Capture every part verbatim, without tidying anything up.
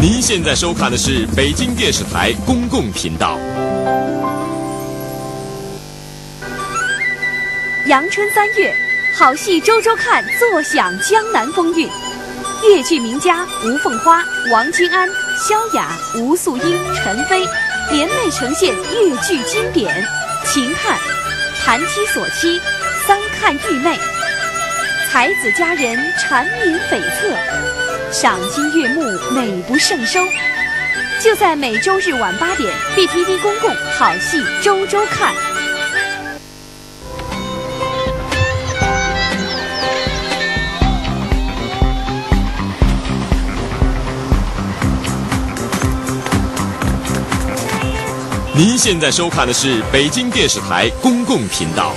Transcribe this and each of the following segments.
您现在收看的是北京电视台公共频道。阳春三月，好戏周周看，坐享江南风韵。越剧名家吴凤花、王君安、萧雅、吴素英、陈飞联袂呈现越剧经典，秦汉、盘妻索妻、三 看御妹，才子佳人缠绵悱恻，赏心悦目，美不胜收。就在每周日晚八点，B T V公共好戏周周看。您现在收看的是北京电视台公共频道。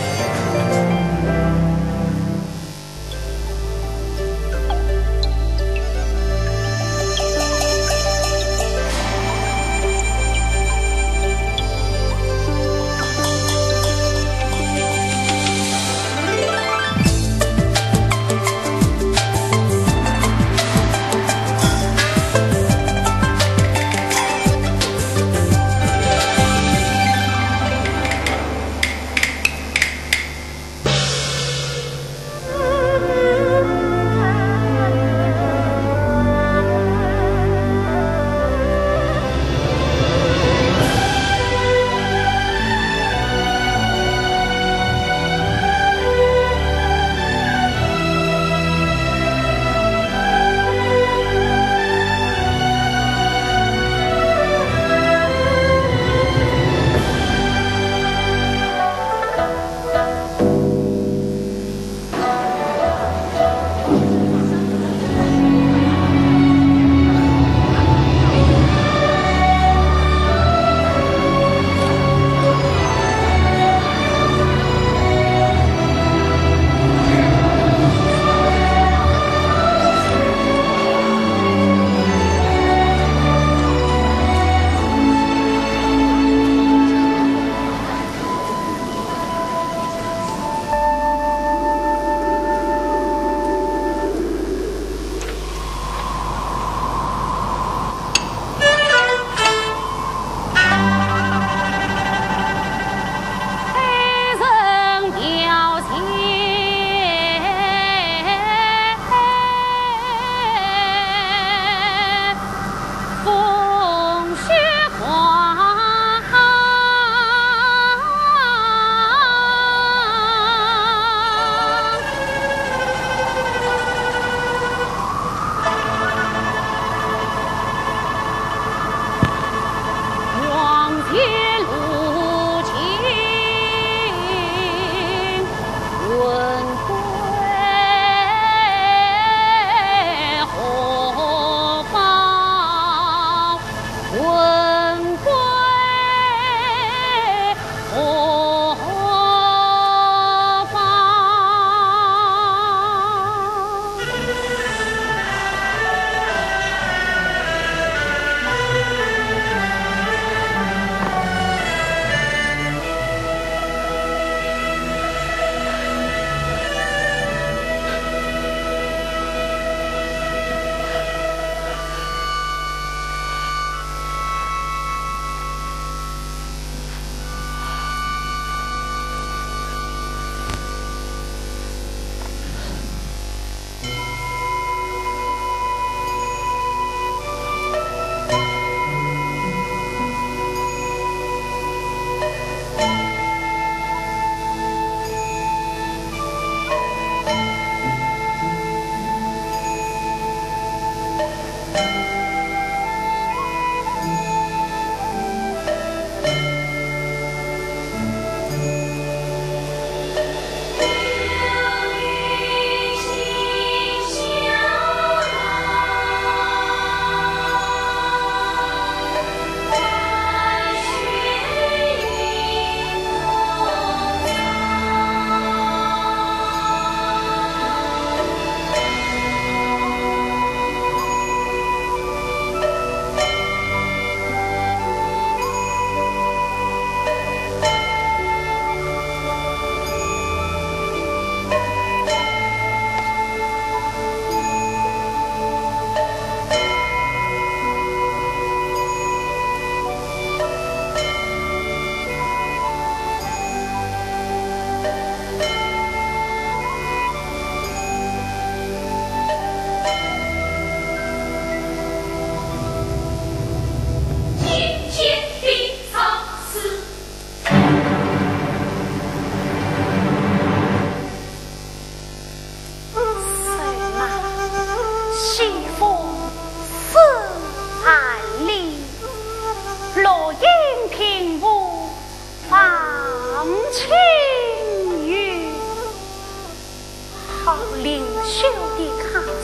灵秀的卡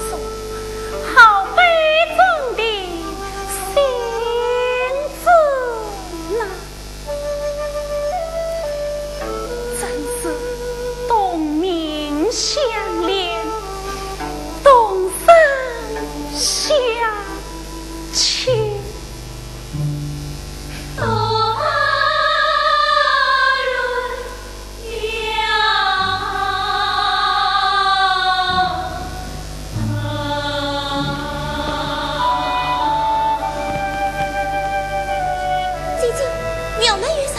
送，好杯中的仙子呐。 真是同命相连，同生相惜。 姐姐，妙兰有事。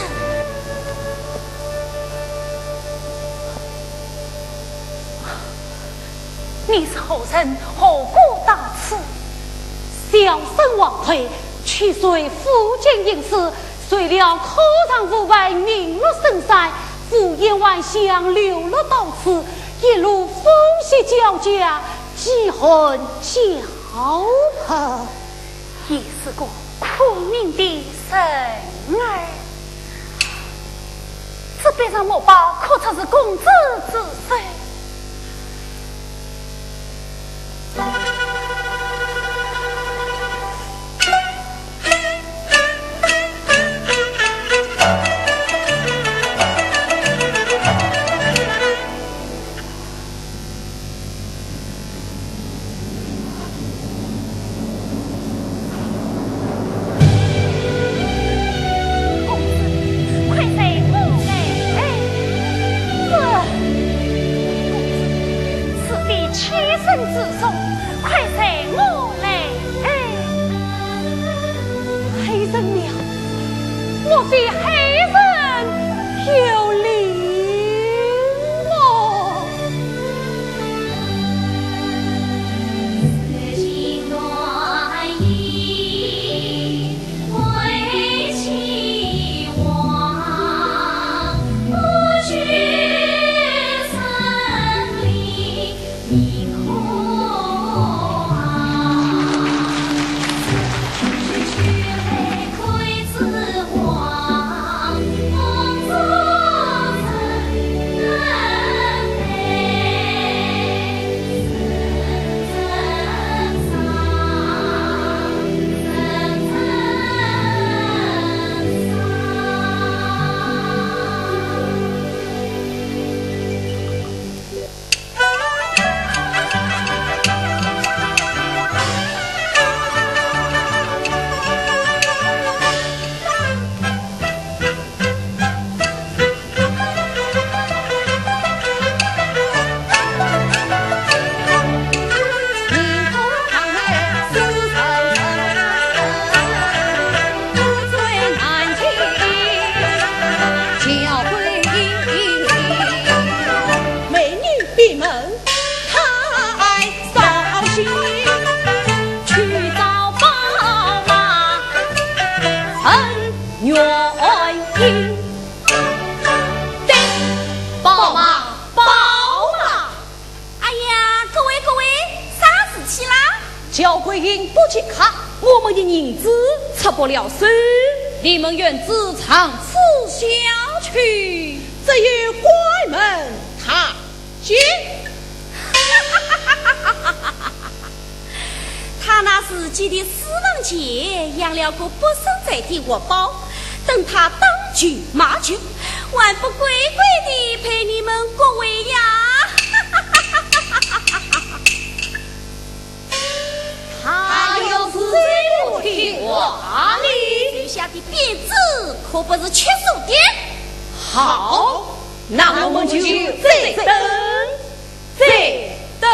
你是何人？何故到此？小生王魁，去随夫君行刺，随了科场无牌，名落孙山，无缘还乡，流落到此，一路风雪交加，饥寒交迫。 也是个苦命的人儿。这笔账目包可曾是公子之手？ 公子，快随我来！哎，公子，此地栖身之所，快随我来！哎，黑人庙，莫非黑人有灵么？美女闭门。 太扫兴，去找宝马问原因。对，宝马，宝马。哎呀，各位，各位，啥事体啦？敫桂英不接客，我们的银子出不了手。你们愿意长此下去？只有关门大吉。他那时节的私房钱养了个不存在的活宝，等他打穷卖穷，还不乖乖地赔你们各位呀？他要是再不听话哩，手下的鞭子可不是吃素的。好，那我们就再等，再等。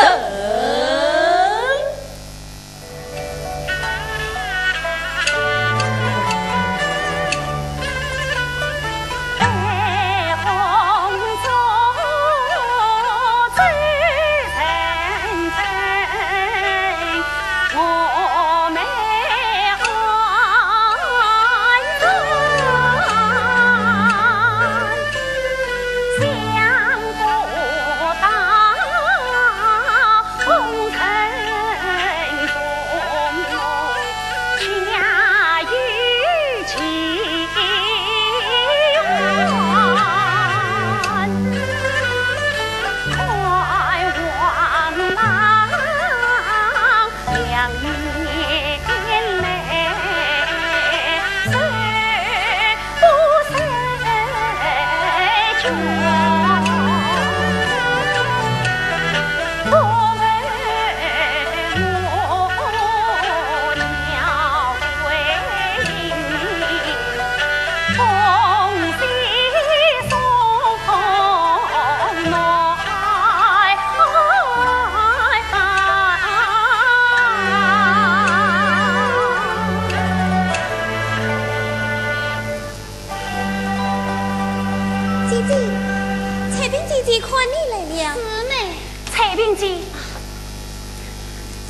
姐，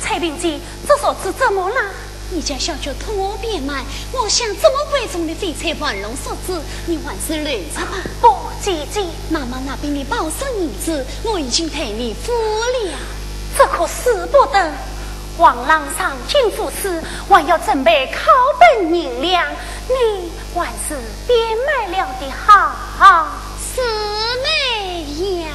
采萍姐，这镯子怎么了？你家小姐托我变卖，我想这么贵重的翡翠玩弄镯子，你还是留着吧。不，姐姐。妈妈那边的宝石银子，我已经替你付了。这可使不得。王郎上京赴试，还要准备考本银两，你还是变卖了的好。师妹呀。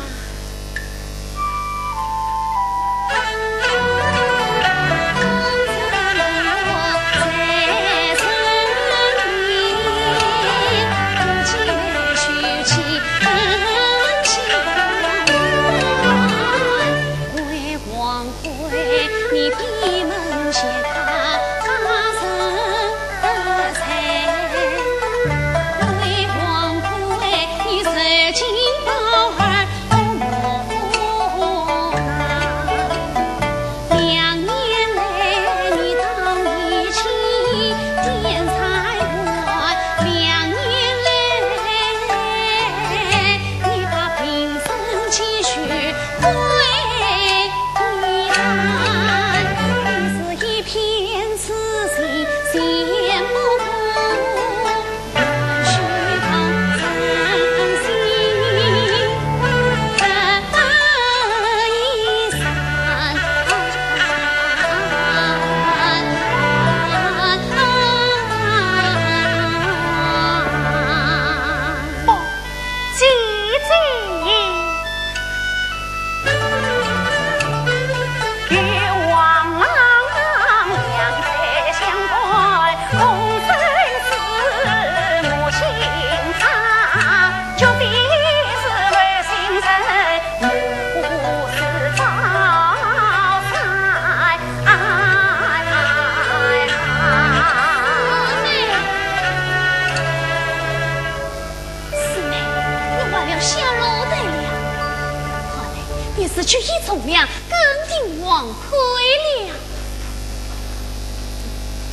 师妹，你坏了小奴才了。看来你是曲意从良，跟定王魁了。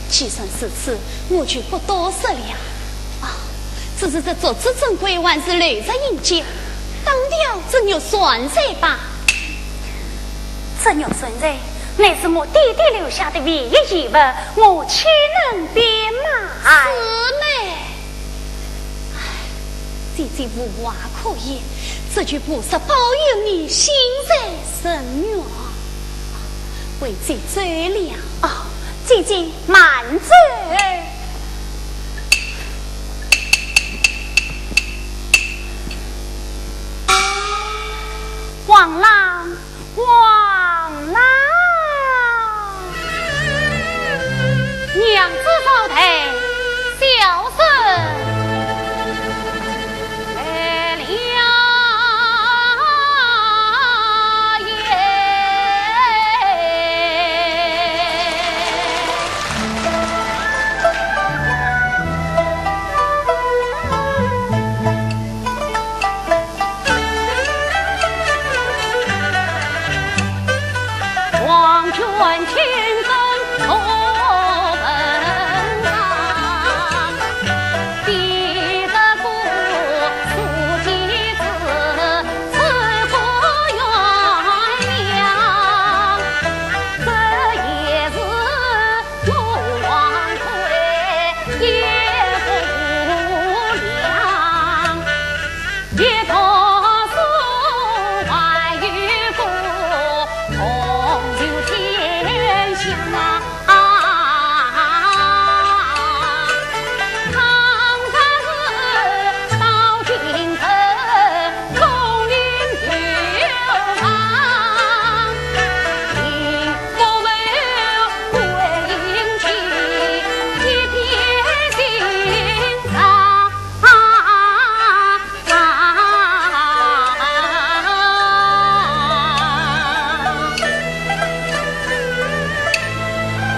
既然如此，我就不多说了。啊，只是这镯子珍贵，还是留着饮酒，当掉这玉簪簪吧。这玉簪簪乃是我爹爹留下的唯一遗物，我岂能变卖？师妹， 唉，姐姐无话可言，只求菩萨保佑你心愿成愿。为姐走了。哦，姐姐慢走。王郎， 王郎，娘子招待，小生来了也。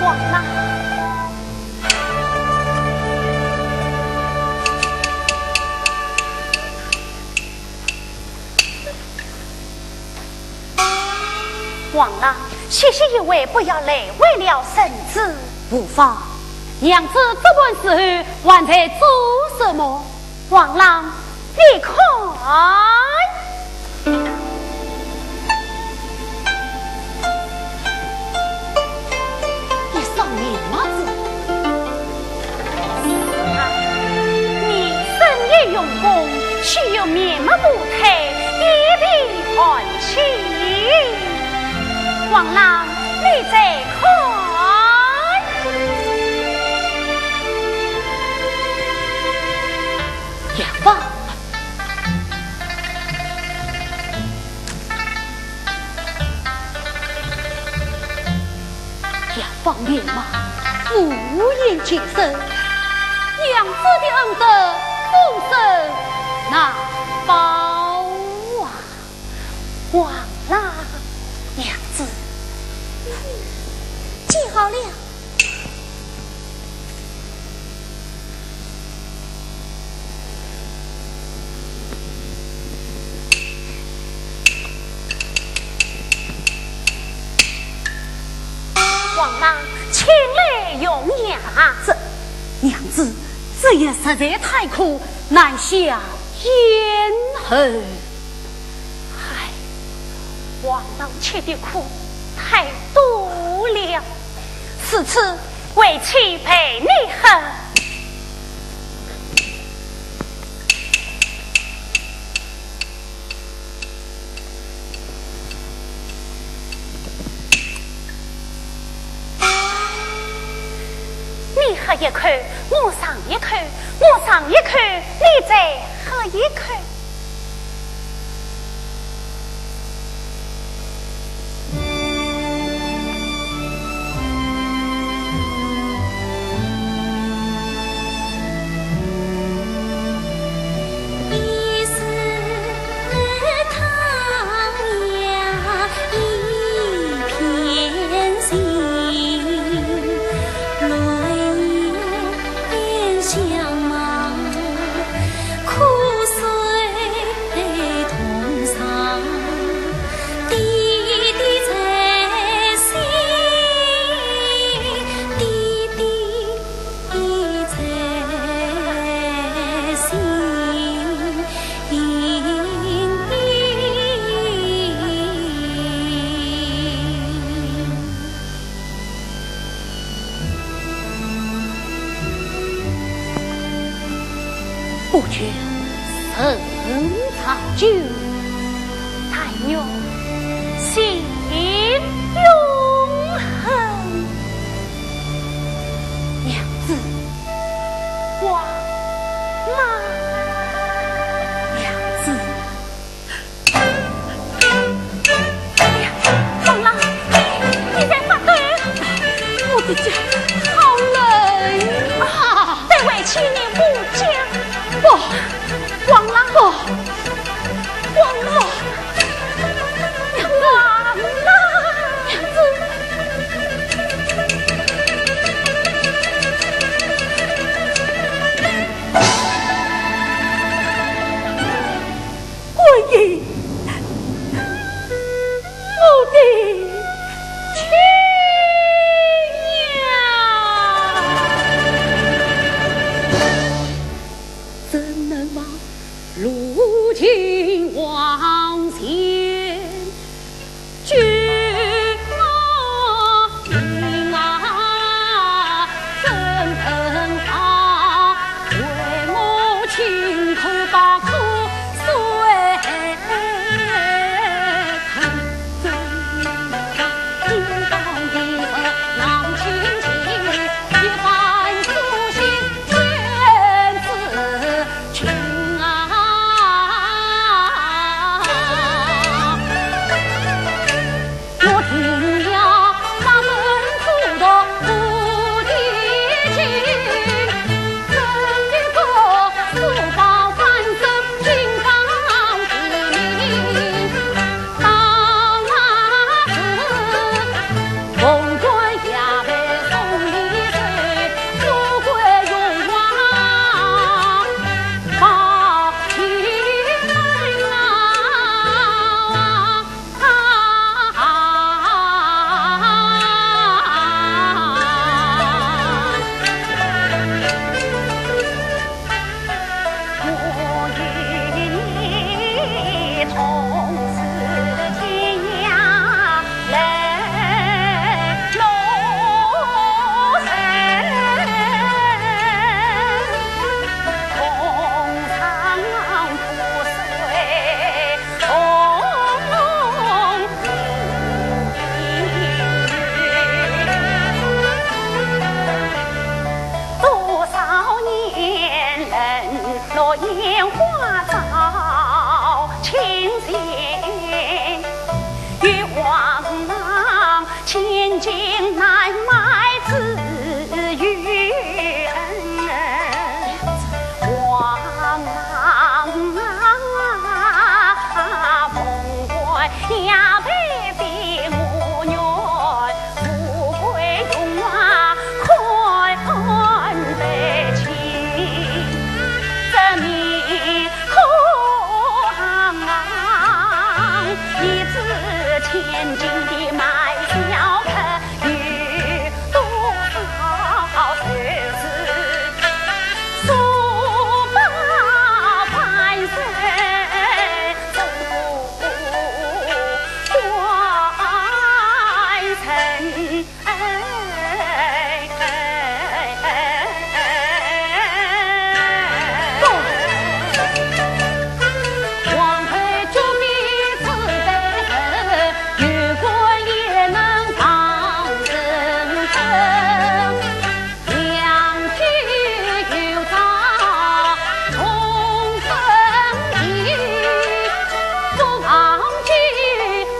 王郎。 王郎，歇息一会，不要累坏了身子。无妨，娘子这般时候还在做什么？王郎，你看。郎，你再看。杨芳，杨芳面貌无言轻声，娘子的恩德，终身难报啊。 王郎。娘子，记好了。王郎，请来用药。这，娘子，这药实在太苦，难下咽喉。 唉，王郎吃的苦太多了。如此，为妻陪你喝。你喝一口，我尝一口，我尝一口，你再喝一口。 不求人长久，但愿心永恒。娘子，王郎，娘子。 哎呀，王郎，你，你在发抖？我的脚好冷啊！再委屈你不讲。不，王郎。不，王郎。金南麦子与恩王啊，凤冠霞帔的我愿，富贵荣华看得清。这面孔啊，一字千金的卖小客。 有多少才子，数百万人，众不关心。王后举杯自杯， 有官也能上人身，良久有朝同生意，不忘记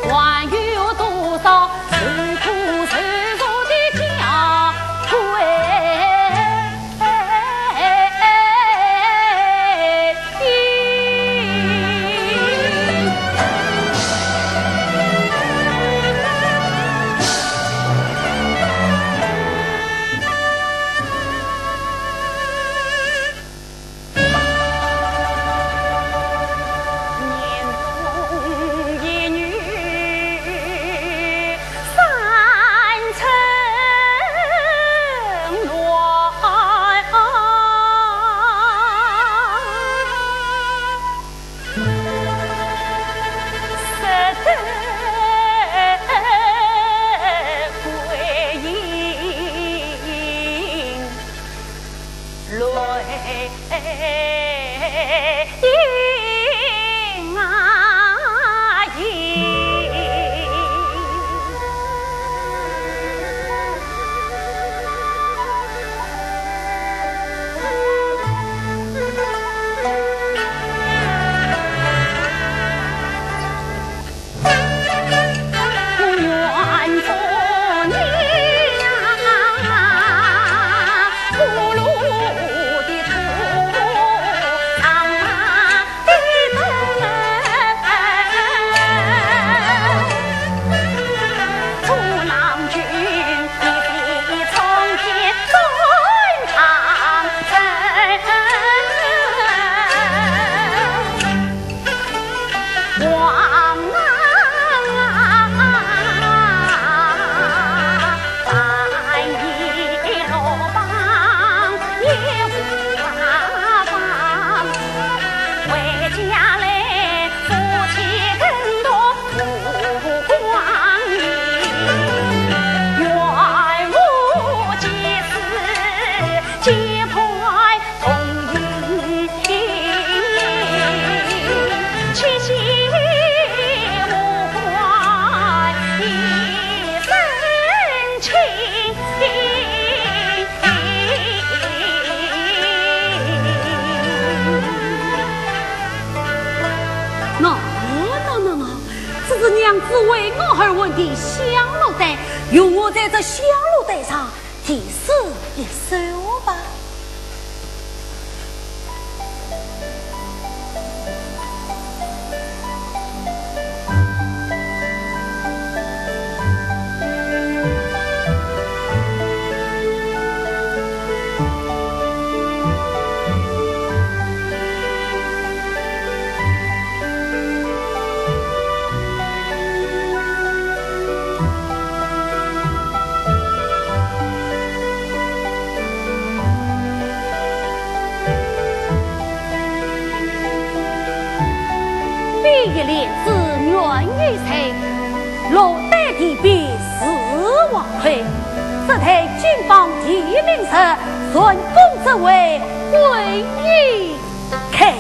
还有多少受苦受辱的家规。 年中一女三春乱。喏，喏，喏，喏，这是娘子为我而问的香炉袋，容我在这香炉袋上 题诗一首吧。比翼莲子愿与谁？落袋题匾是王后，这代金榜题名时，成功者为桂英。 看。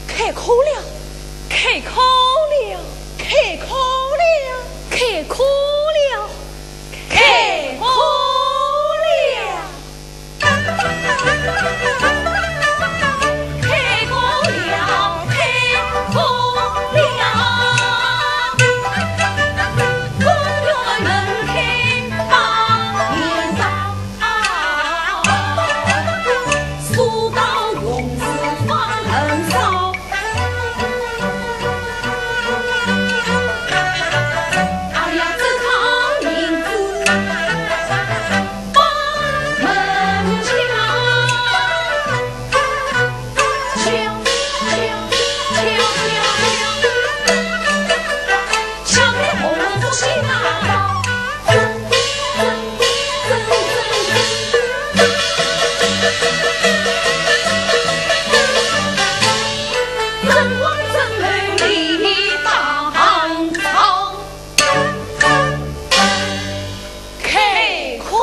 开口了，开口了，开口了，开口了，开口了。 开口了，开口了，公园门口把年糕，苏州用字放冷烧。 哎呀，这趟银子放门前，敲，敲，敲，敲，敲开红福喜大道。 开口了。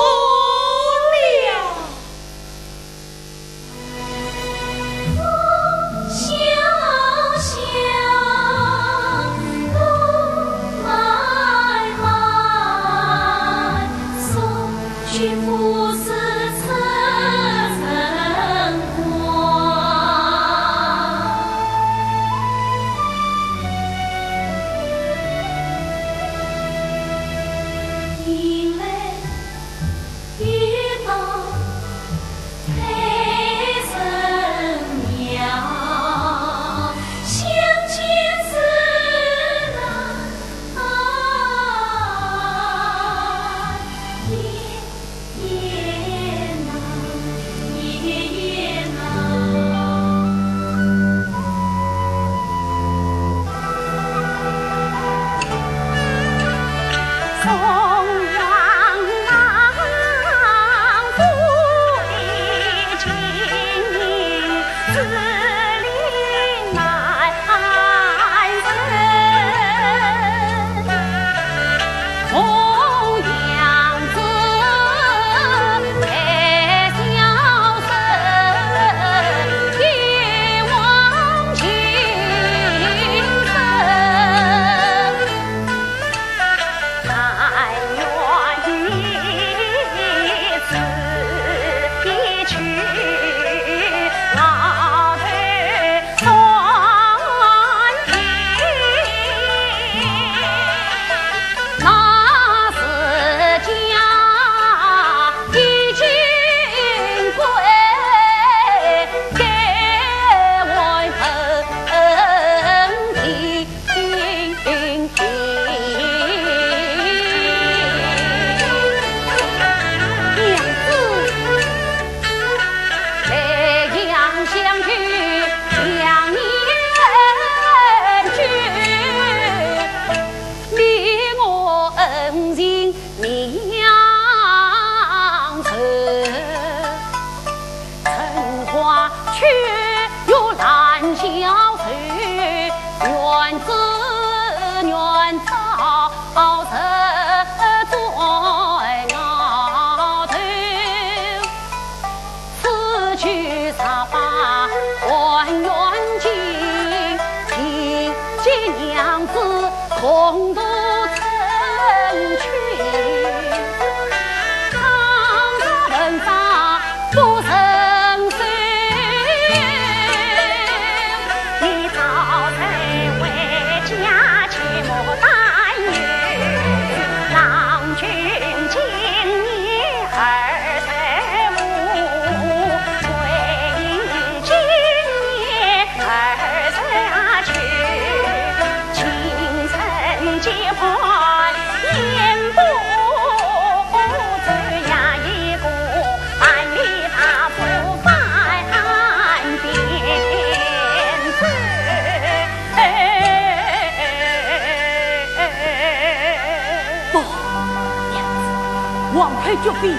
王魁绝非庸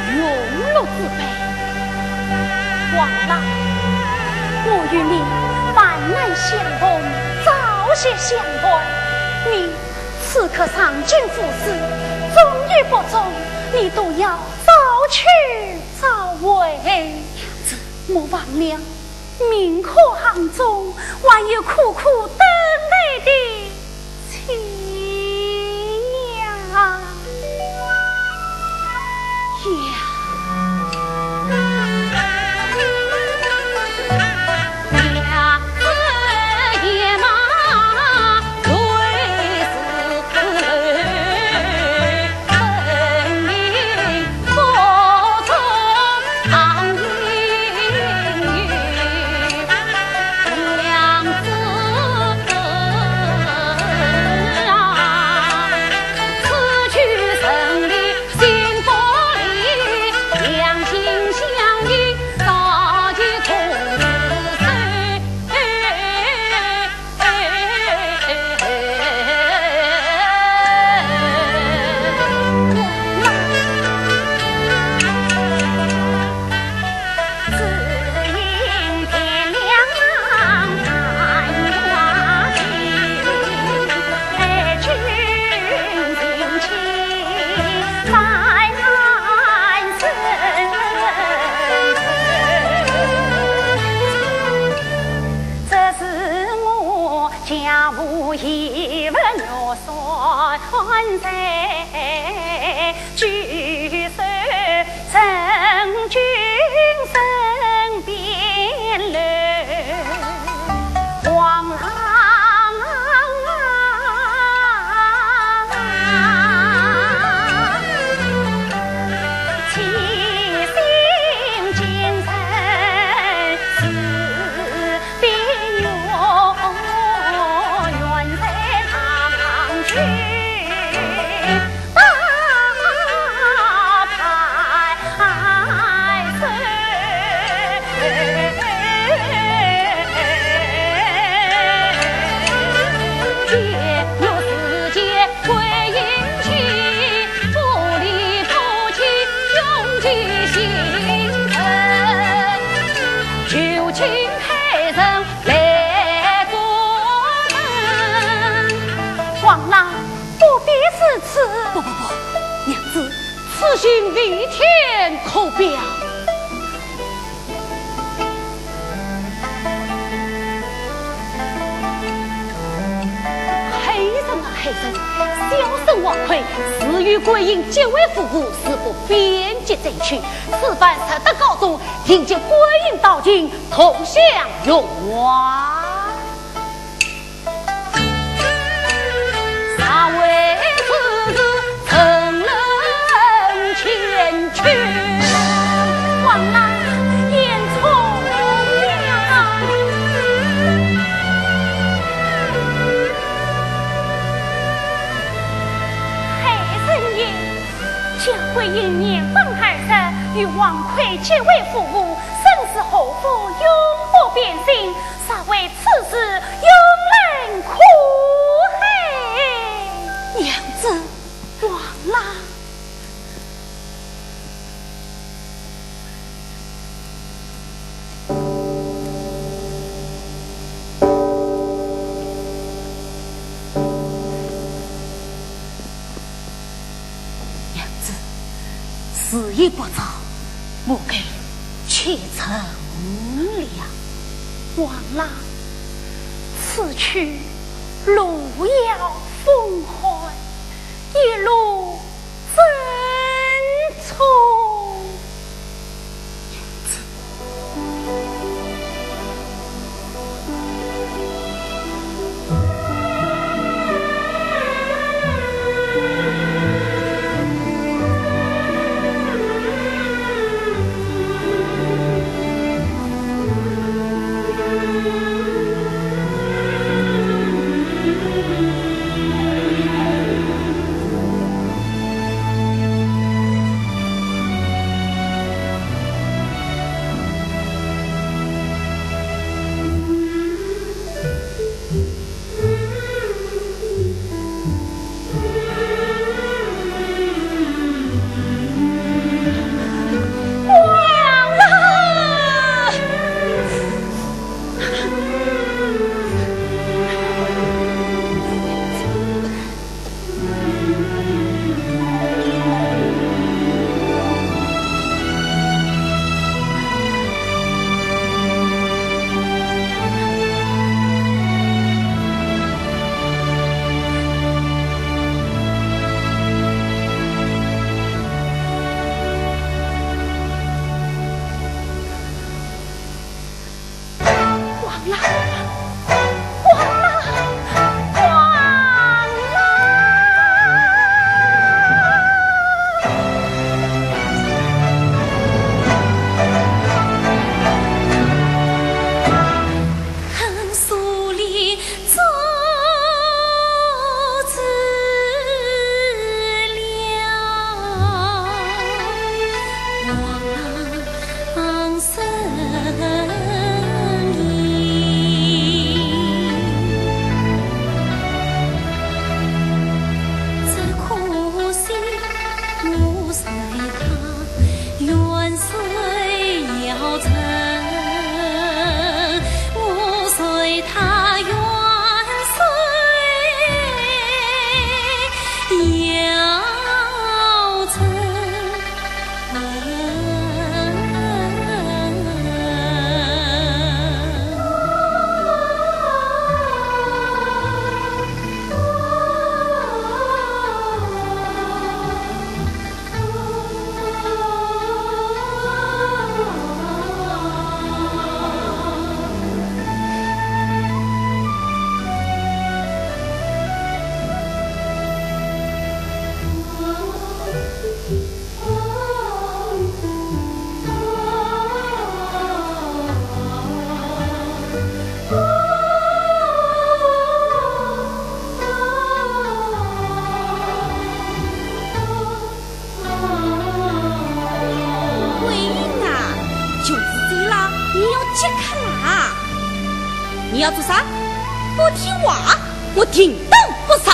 碌之辈。王郎，我与你患难相逢，朝夕相伴，你此刻上京赴试，中与不中，你都要早去早回。这，莫忘了 明科行中，还有苦苦等待的妻呀。呀。这是我 家父遗物玉山在，举手赠君身边留。王郎啊，且行今生是 比我远在长去大太守。见我世间归阴气，不离不弃，永结心神，求请 海神来过门。王郎，不必如此。不，不，不，娘子，此信未填口表。海神啊，海神，小生王魁，自幼归隐，极为富户，自不便捷再去，此番才得高中， 迎接归隐到京，同享荣华。尚未之事，怎能前去？王郎言重了。海神爷， 家归隐年方二十，与王魁结为夫妇，身世祸福永不变心，若为此事，永忍苦海。娘子，王郎。 娘子，时已不早，我该启程了。王郎，此去路遥风寒，一路 珍重。要做啥？不听话，我停当不饶。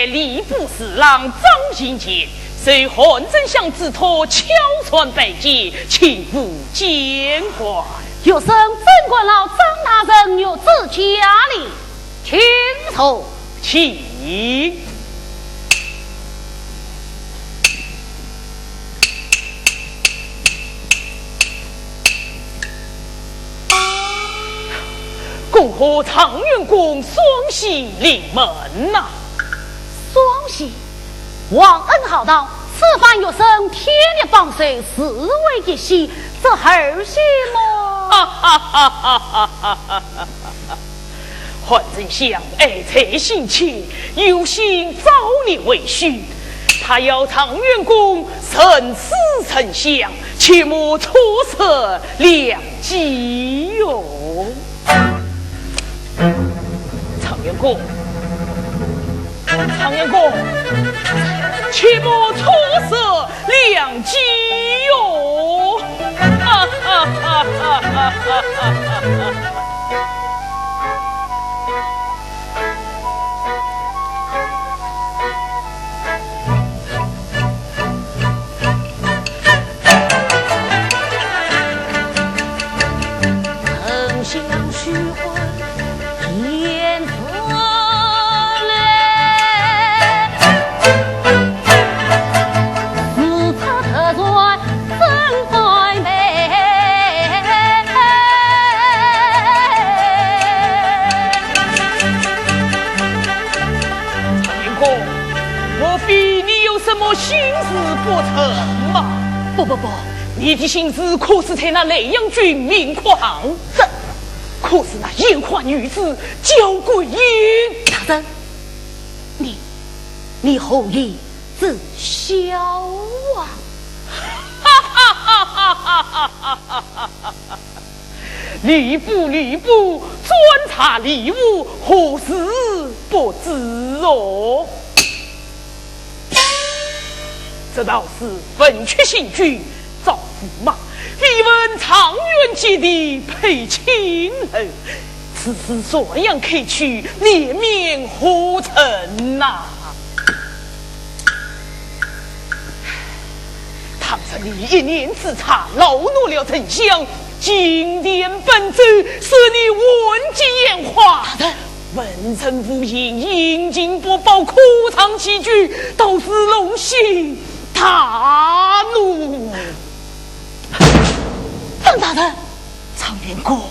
吏部侍郎张行前，受韩丞相之托，巧传宝剑，请赴见官。学生怎敢劳张大人御赐嘉礼，请坐。请。 恭贺状元公双喜临门呐！双喜？皇恩浩荡，此番学生天力帮手，自为一喜，这二喜么？哈哈哈哈哈哈哈！ 韩丞相爱才心切，有心招你为婿，他要状元公胜似丞相，切莫错失良机哟。状元公，状元公，切莫错失 良机哟！哈哈哈哈哈哈！状元公，莫非你有什么心事不成吗？不，不，不。你的心事可是在那莱阳郡明quốc侯上？这 可是那烟花女子焦桂英。大人，你，你何以知晓啊？哈哈哈哈哈哈！吕布，吕布，专查吕布，何事不知哦？ 这道是文曲星君赵驸马，未闻状元及第配亲后，此事传扬开去，脸面何存呐？倘若你一念之差，恼怒了丞相，进殿奔奏，使你闻及烟花，大人， 文人武将，殷勤不报，可唱戏剧，倒是龙心大怒。张大人，状元公，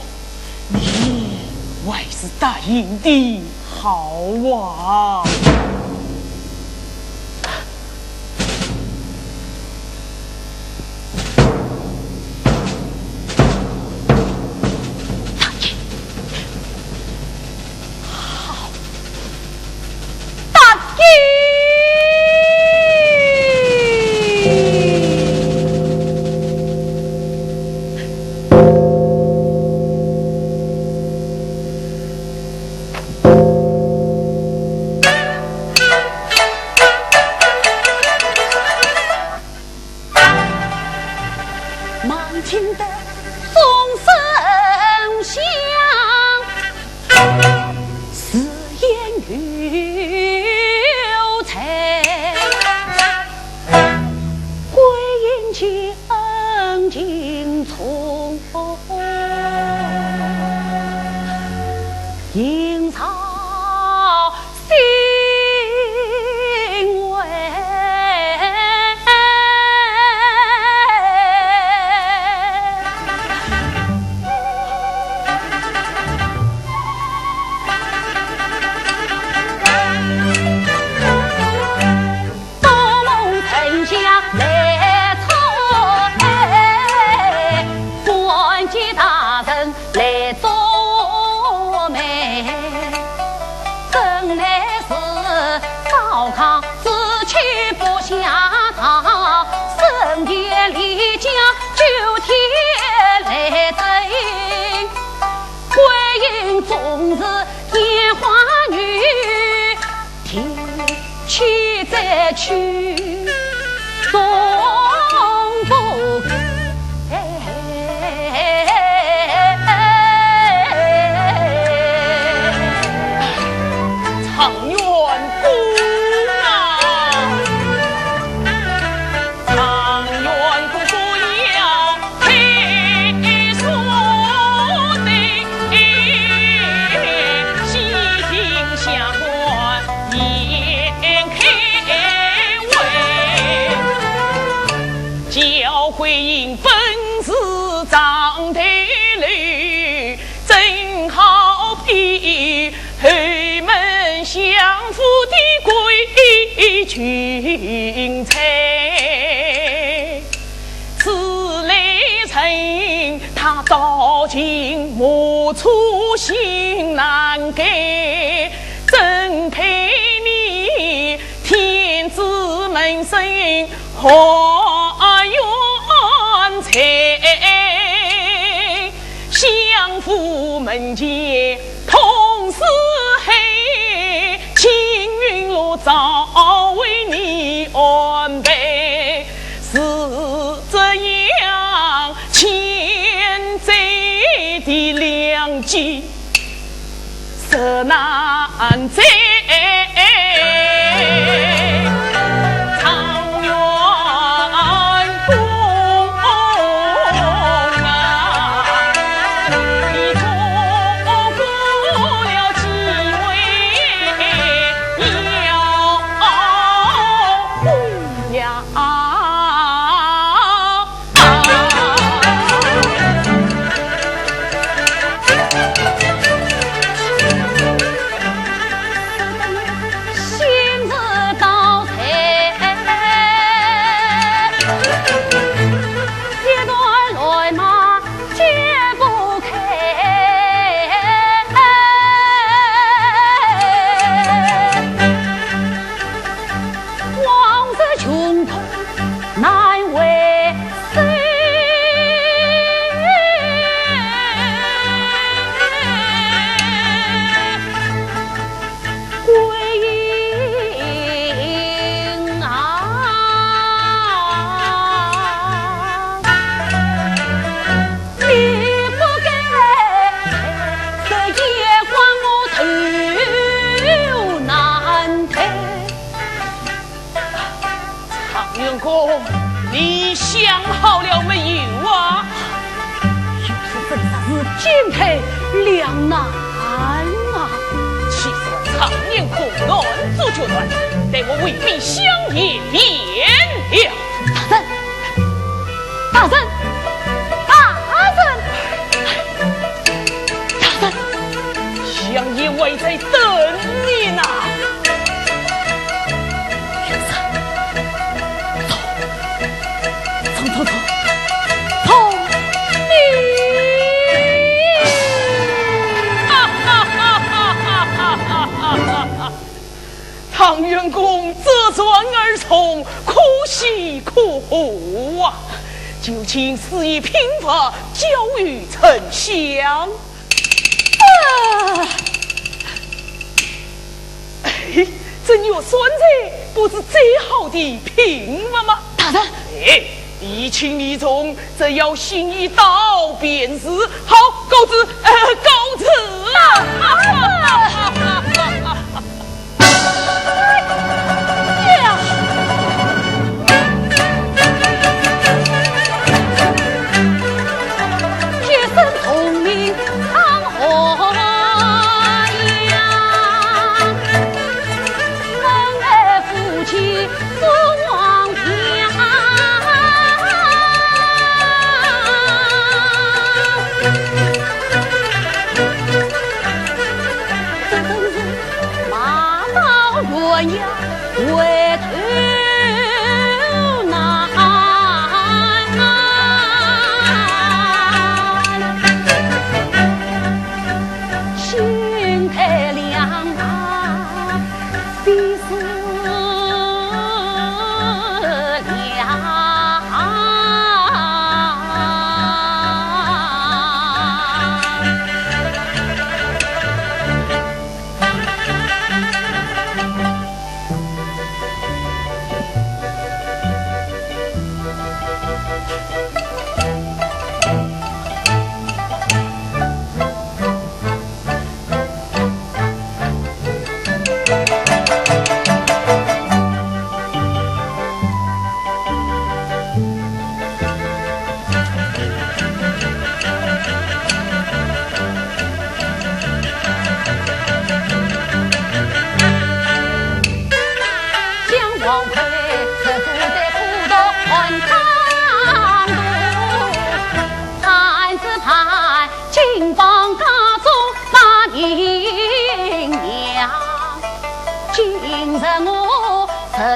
你还是答应的好啊。 状元公君在，此来人，他道情，我初心难改，怎配你天子门生，何缘才？相府门前 痛似海，青云路早为你安排，是这样千载的良机，实难再。状元公啊， 状元公，你想好了没有啊？ 今非两难啊。既是状元公难做决断，待我回禀相爷便了。大人，大人，大人，大人，相爷还在等你呢。走，走，走，走。 状元公折船而从，可喜可贺啊！就请赐一品物交与丞相。啊！ 哎，这玉扇子不是最好的品物吗？大人。哎，你轻你重，只要心意到便是。好，告辞，呃，告辞啊！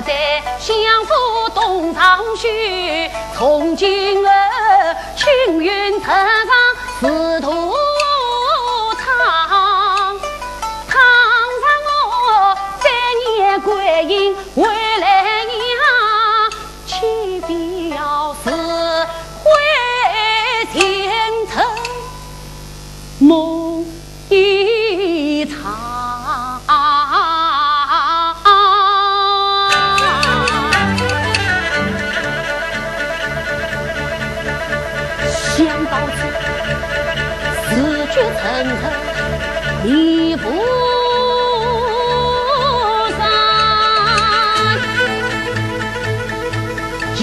在相府东上去，从今后青云头上是大堂。堂上我再念观音回来呀，岂不要是回前头？ 梦一场。想到此，自觉成何礼不然。 也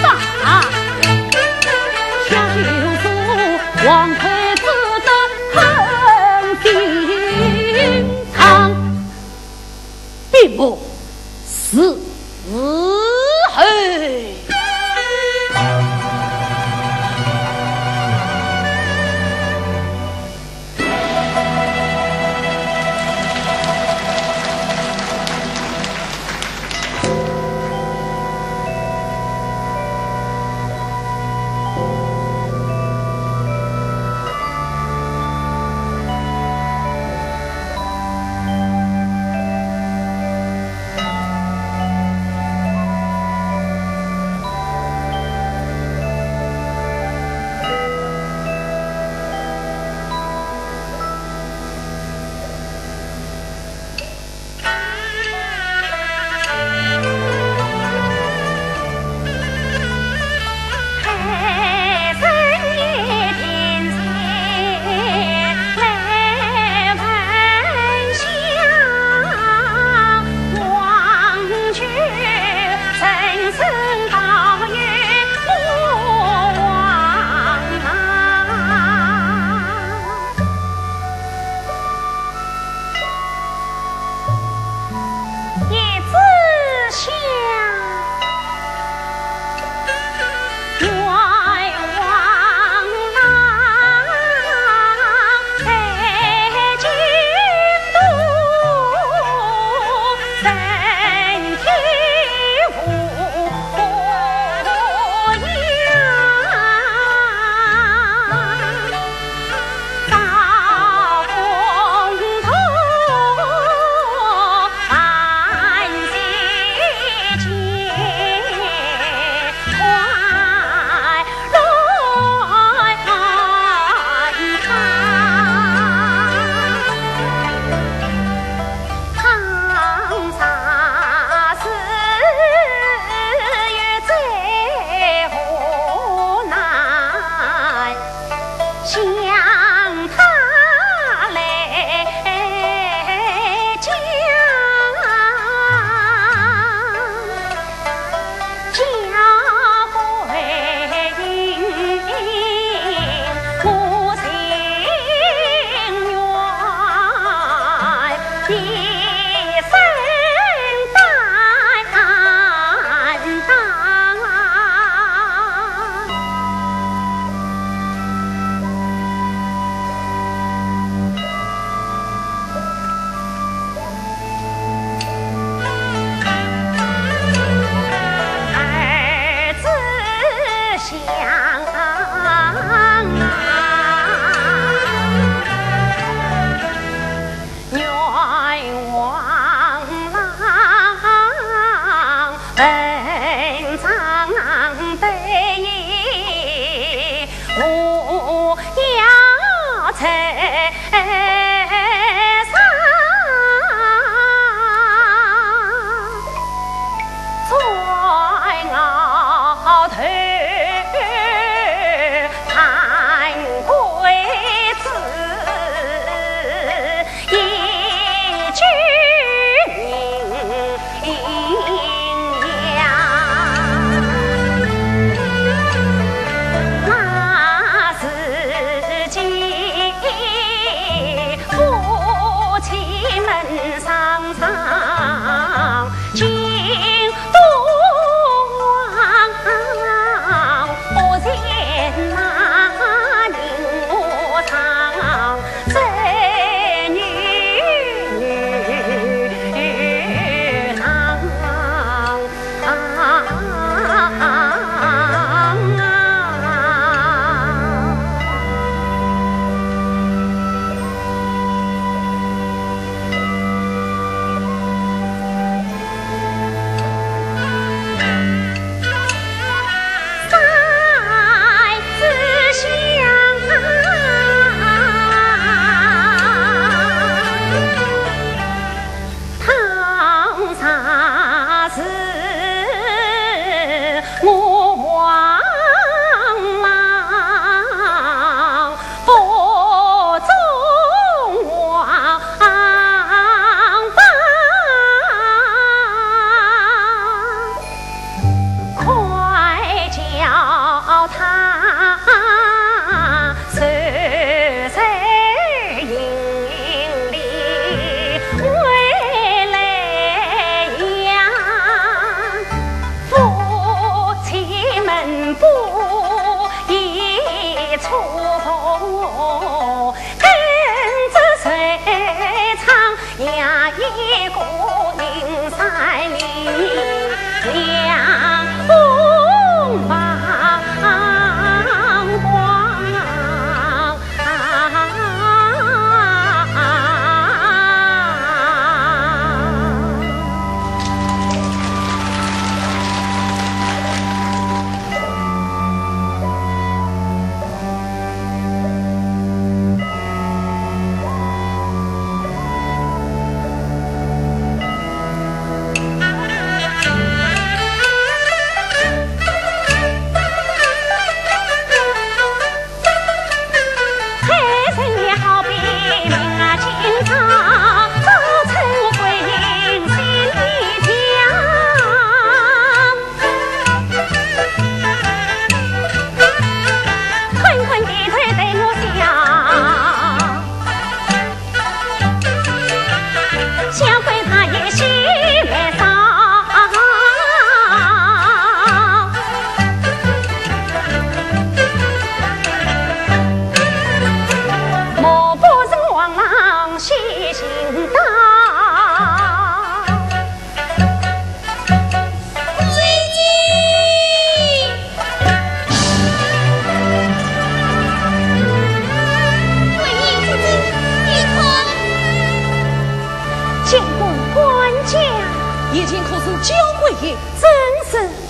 罢，下就是王太子的很心肠，闭目伺候。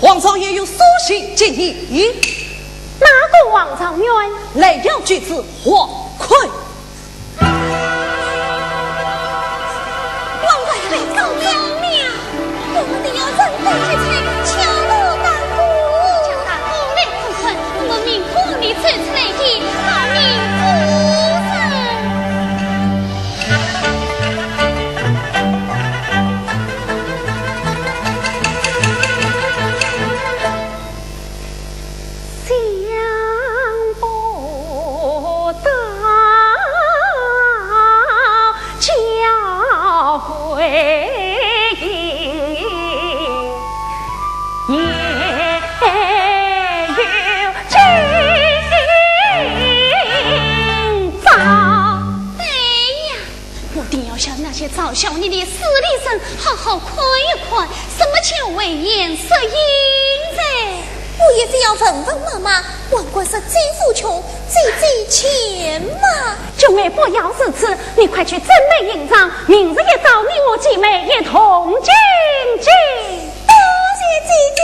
皇上也有书信给你。哪个皇状元？来要举子黄魁。皇魁被告状了，我们的要人被劫财，敲锣打鼓。叫大哥来看看，我们明空里走出来的那名夫人。 想不到教会也有今朝。对呀， 我定要向那些嘲笑你的势利人好好看一看，什么叫危言设因哉。我也是要问问妈妈，王冠是姐夫穷，姐姐贱嘛。君妹不要如此，你快去准备行装，明日一早你我姐妹一同进京。多谢姐姐。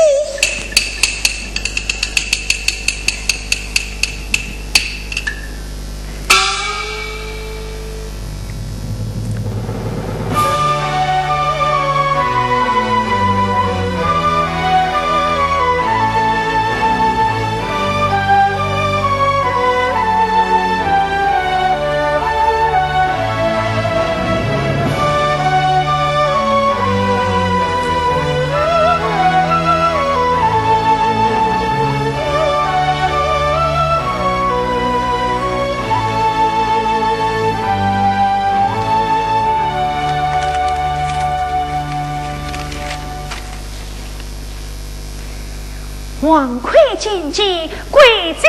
王魁进京，贵妃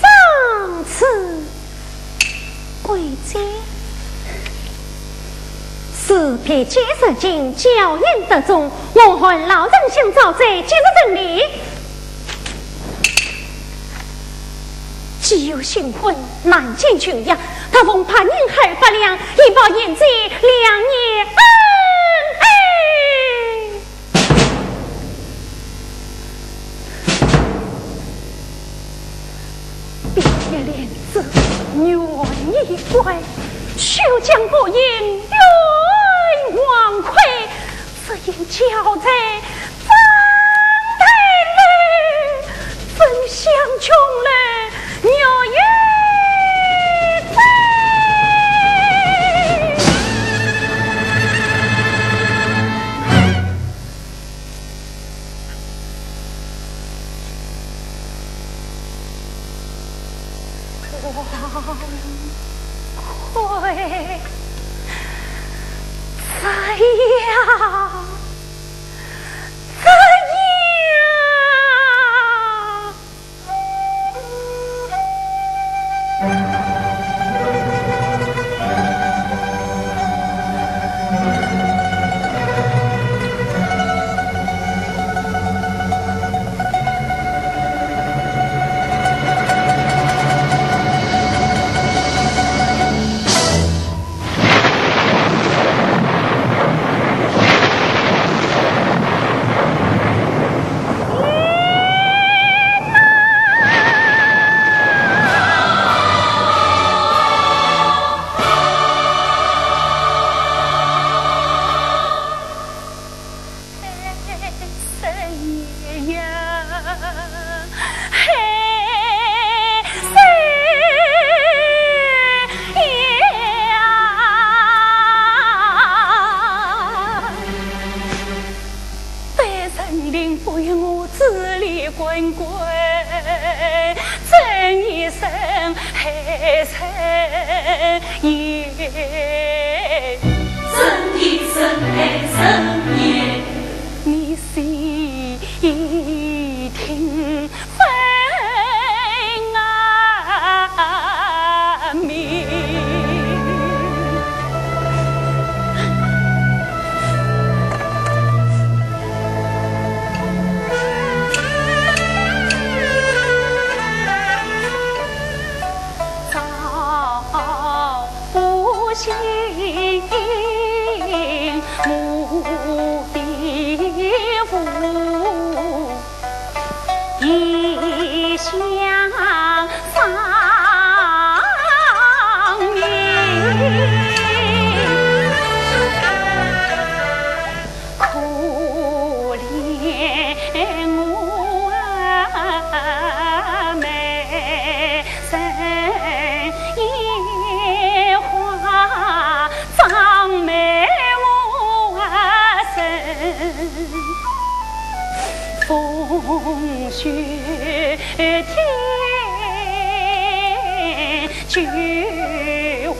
张旨。贵妃，事必及时进，校验得中，我韩老丞相早在吉日成礼。 既有新婚，难见君爷，特奉白银二百两，以报贤侄两年恩爱。闭月莲子，愿衣冠，休将白银运王魁，只因交在 张太后，怎想穷了月夜。王魁，这样。 怎样？雪天救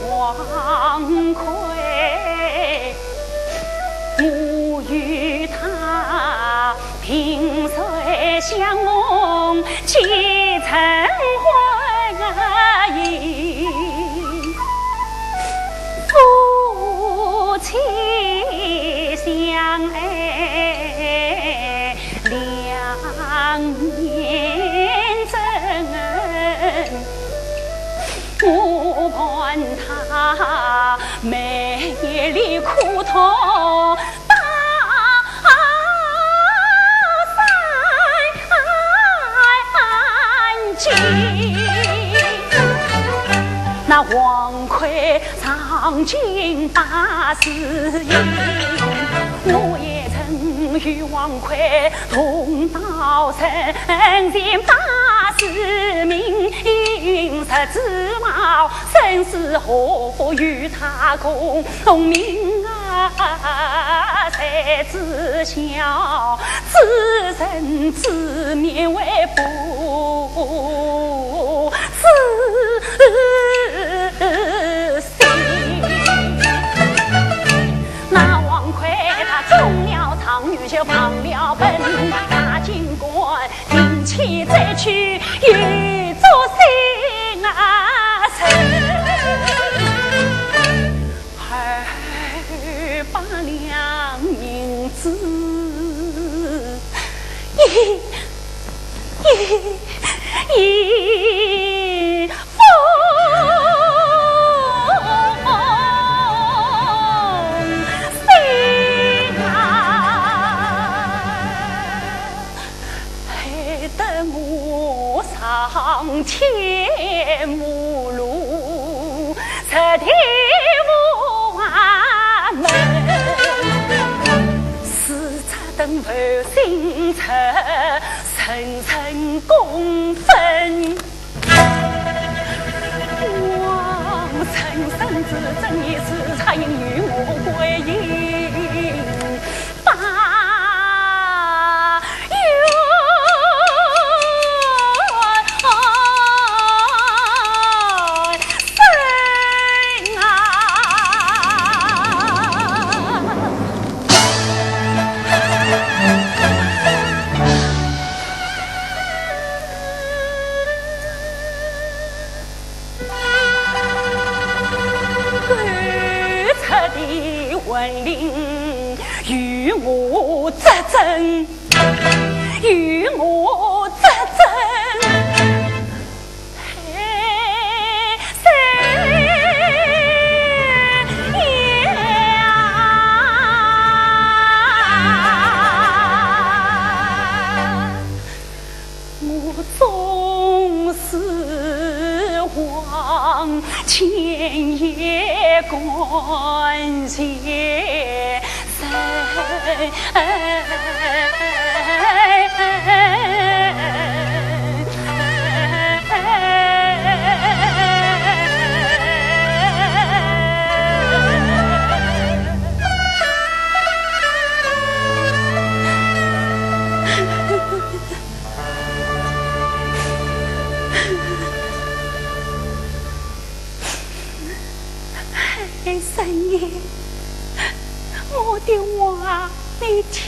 王魁，我与他萍水相逢几成欢喜，夫妻相爱 两年整，我伴他每夜里苦痛到三更。那王魁 上京拜师，我也曾与王魁同到圣前拜师，明日之后，生死祸福与他共命啊！谁知晓知人知面为不 知心。那王魁他中了状元就忘了本，他竟敢定期再去又作兴啊！二百两银子，一 一封信啊，害得我上天无路，入地无门。 是此等负心汉，人人公愤。王臣圣旨，朕已是差人与我归阴。 与我作证，与我作证。 我终是王，千言感谢人。 哎，三爷，我的话你听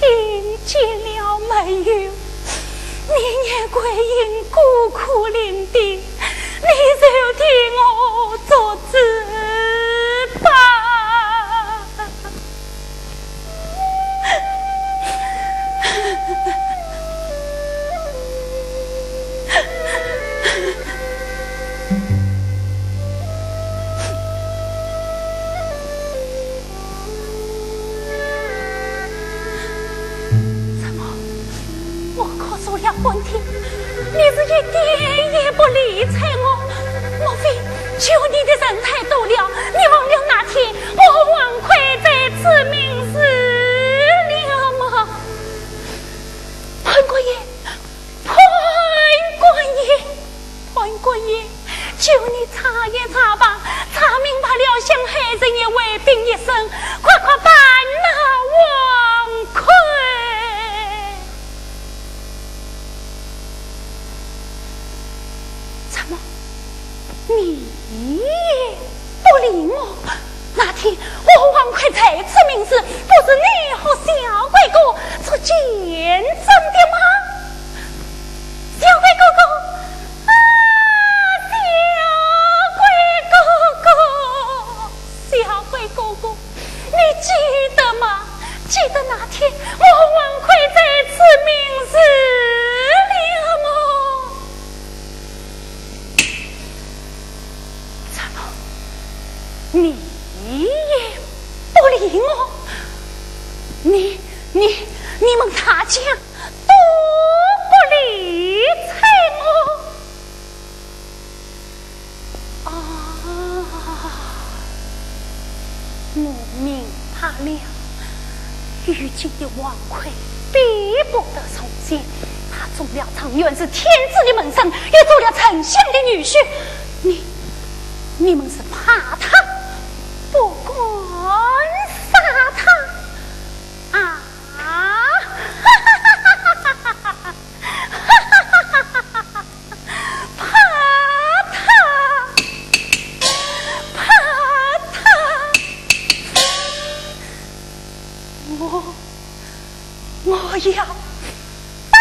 见了没有？你念桂英孤苦伶仃，你就替我做主吧。 怎么？ 我咳嗽了半天，你是一点也不理睬我。莫非救你的人太多了，你忘了那天我和王魁在此盟誓了吗？潘官爷，潘官爷， 潘官爷，求你查一查吧，查明白了，想害人也回禀一声，快快办那王魁。你也不理我。那天我和王魁在此盟誓，不是你和小鬼哥做奸臣的吗？小鬼哥哥，啊，小鬼哥哥，小鬼哥哥，你记得吗？记得那天我和王魁在此盟誓了吗？ 怎么，你也不理我？你、你、你们大家都不理睬我？啊，我明白了。 如今的王魁比不得从前，他中了状元是天子的门生，也做了丞相的女婿。你、你们是怕他，不敢杀他啊！怕他，怕他，我、我要打你啊！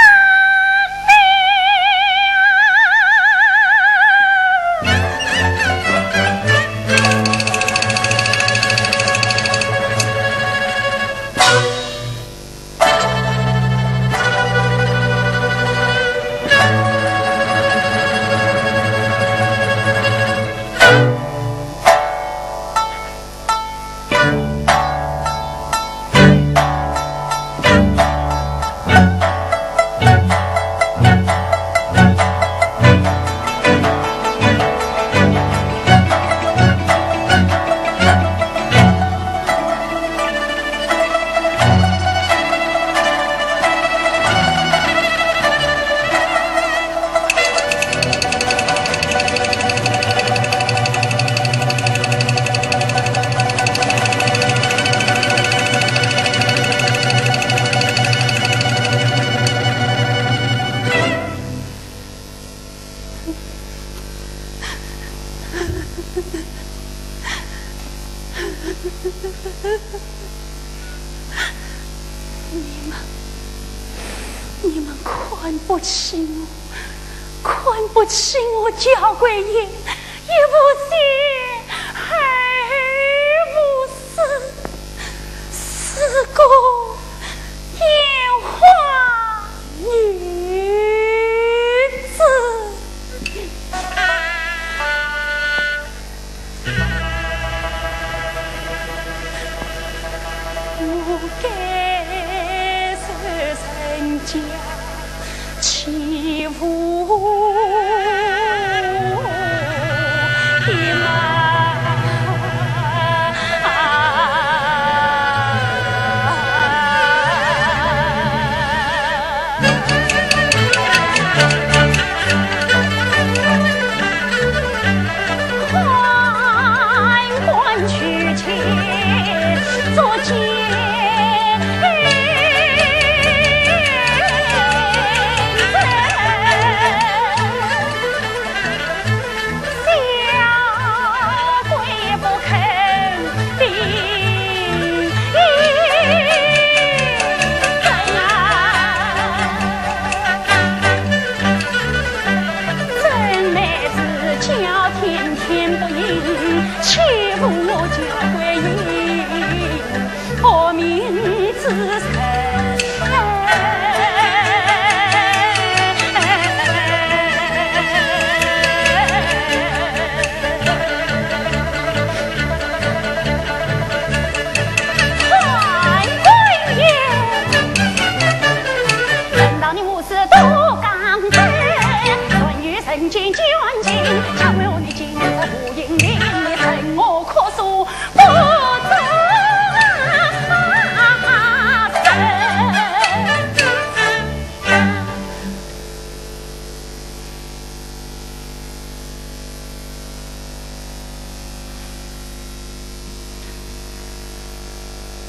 你们，你们看不起我，看不起我敫桂英，一无先，二无师，是个烟花女子。 我该受人家欺负的吗？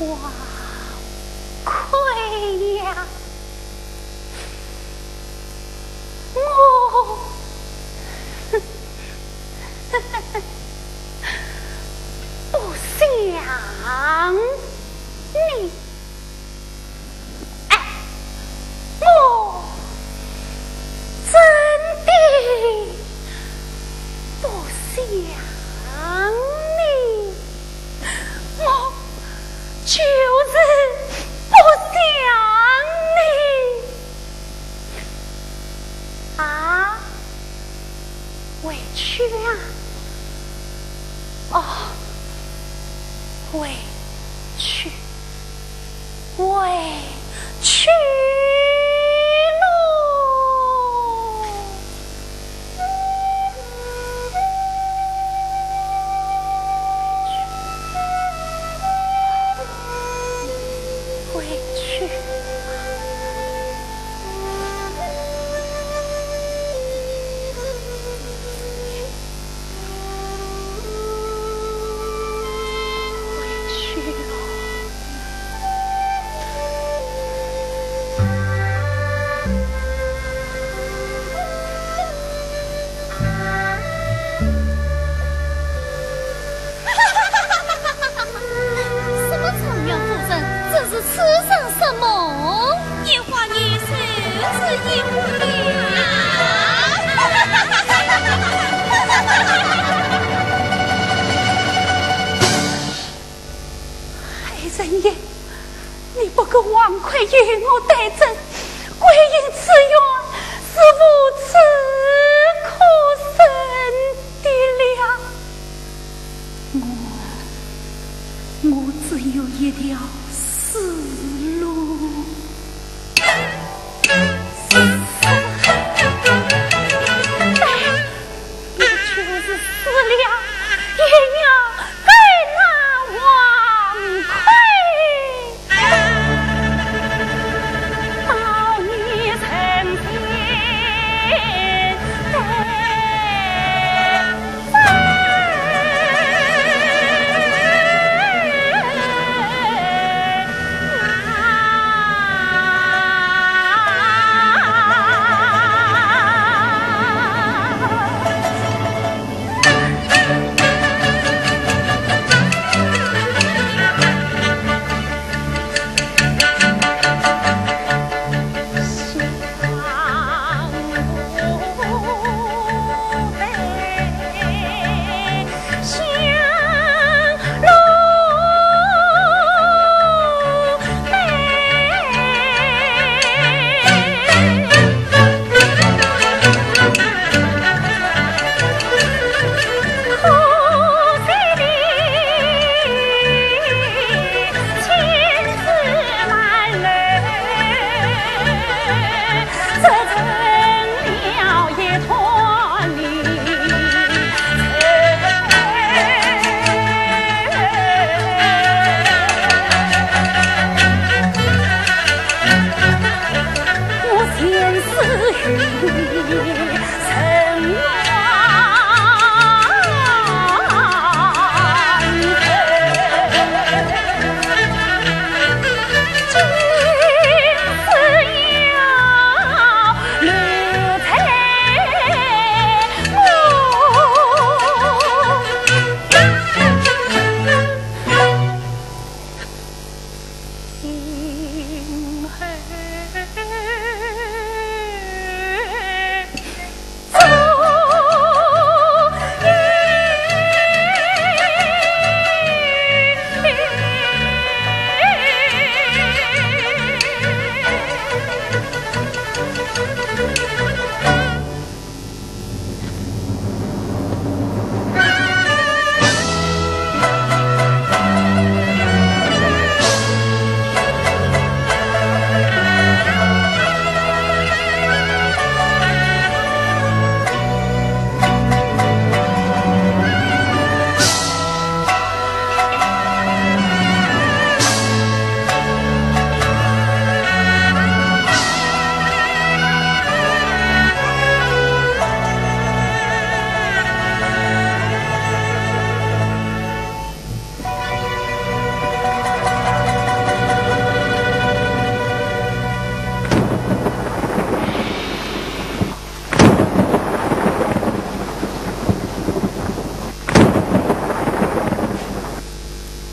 王魁呀，我去啊？哦，回去，回去喽。回去。 回去了。什么状元夫人，真是痴人说梦。 你花你手指一挥。爱人爷，你不过王魁与我对阵，桂英之冤是无处可伸的了。 我，我只有一条死路。死，也就是死了，也要跟那王魁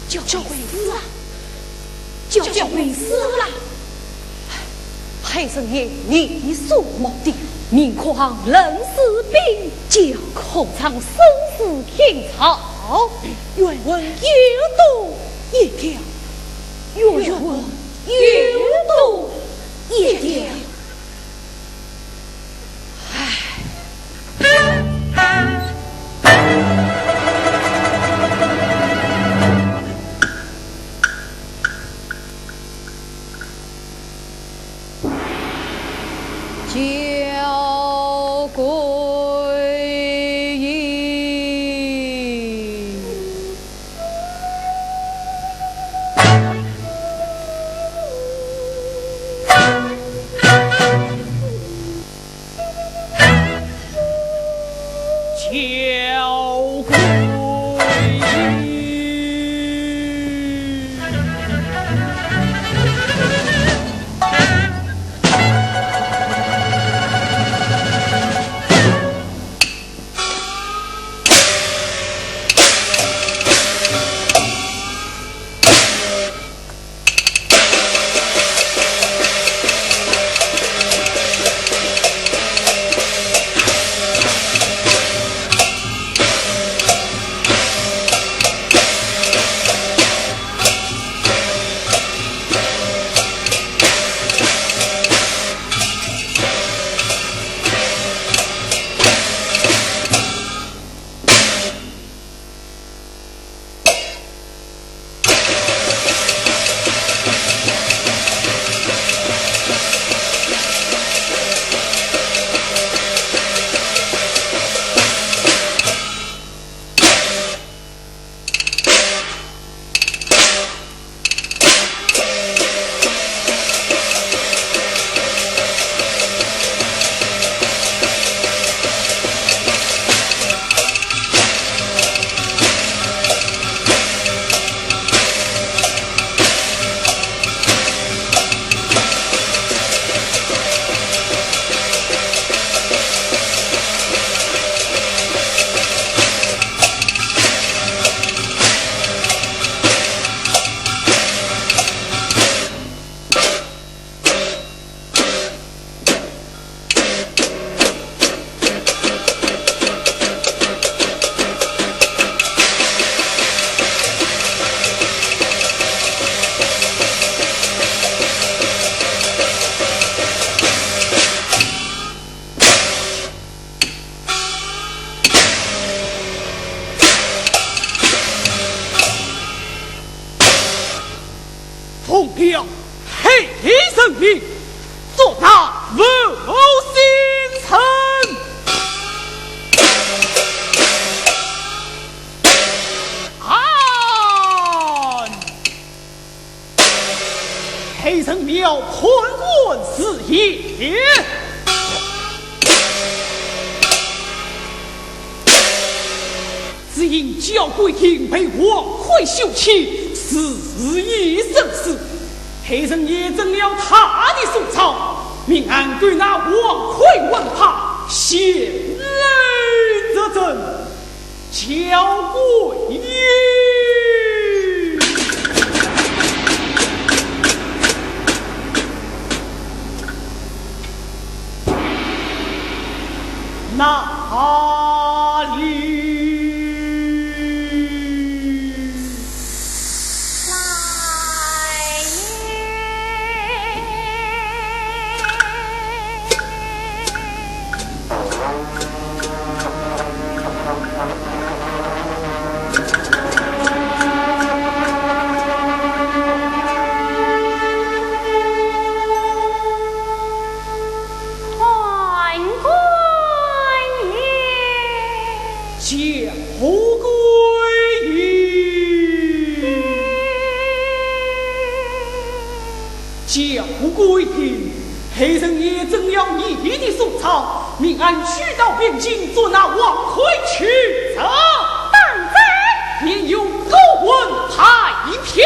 叫，叫回师啊！叫，叫回师啊！害人爷，你说么的？明匡论士兵，教考场生死天朝，愿闻有多一条，愿闻有多一条。唉。归依。交归。奉了黑人命，捉拿负心人。按。 黑人庙判官是也。只因交桂英被王魁休弃，自缢身死。黑人也准了他的宋朝，命俺勾拿王魁问他，前来作证。 交桂英。哪里？判官爷。交桂英。 交桂英，黑人也准了你的宋朝，命俺取道边境，捉拿王魁去斩。当真？免有过问排票。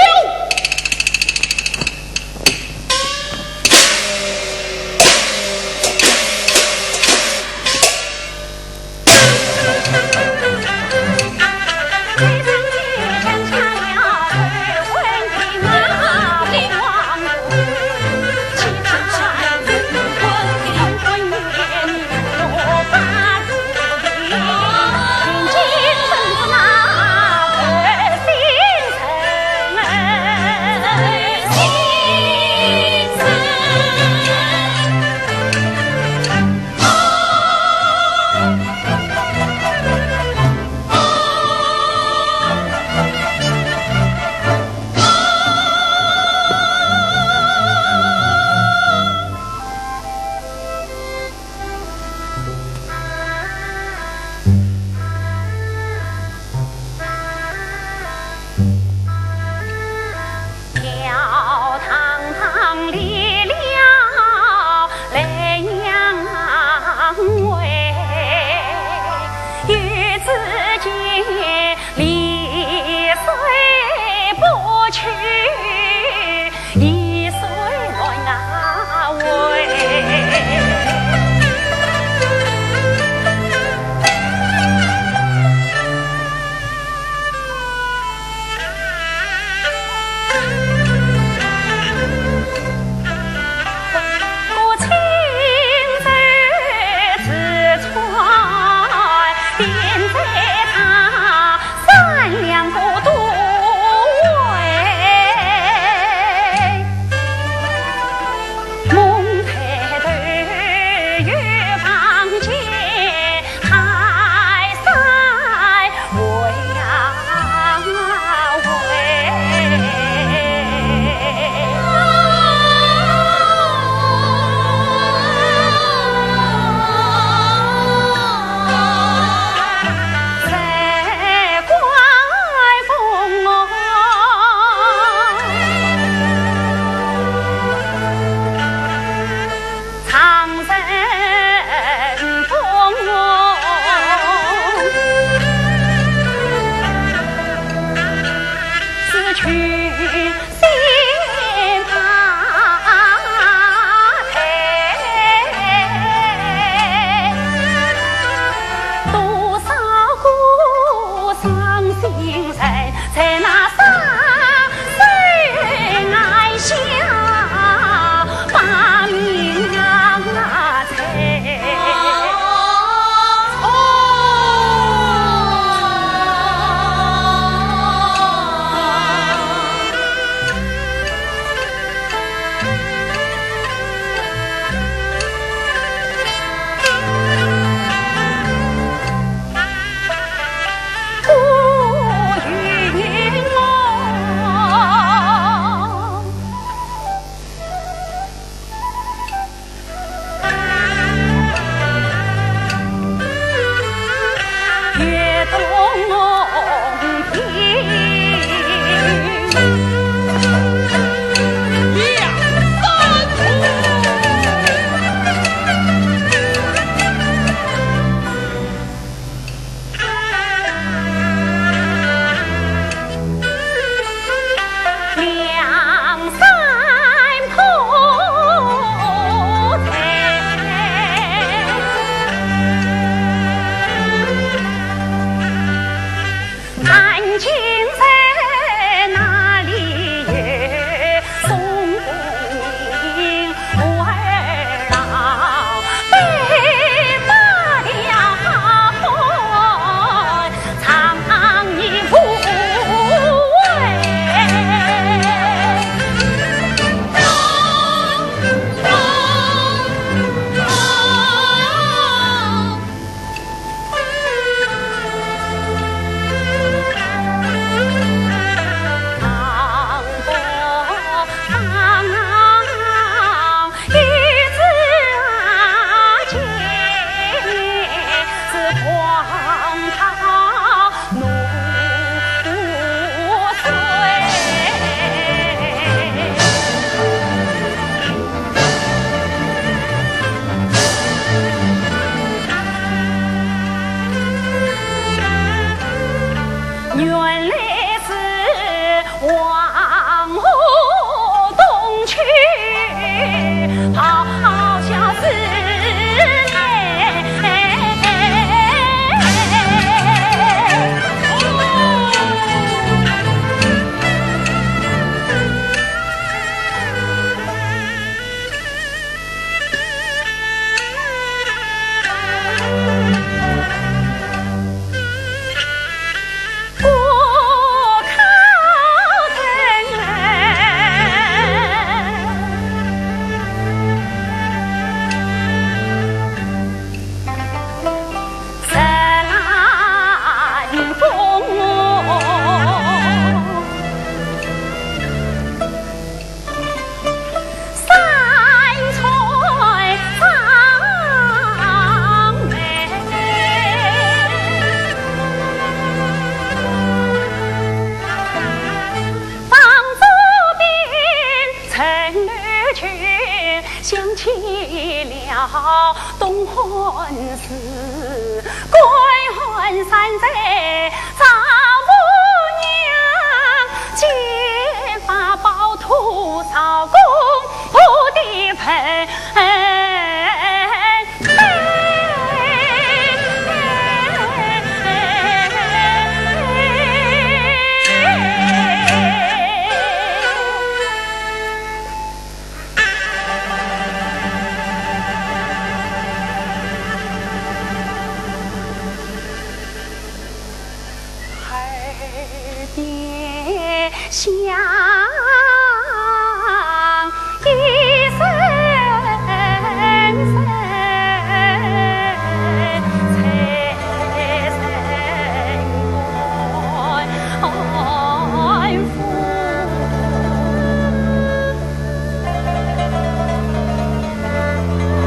为，与子建，离水不去，一水难为。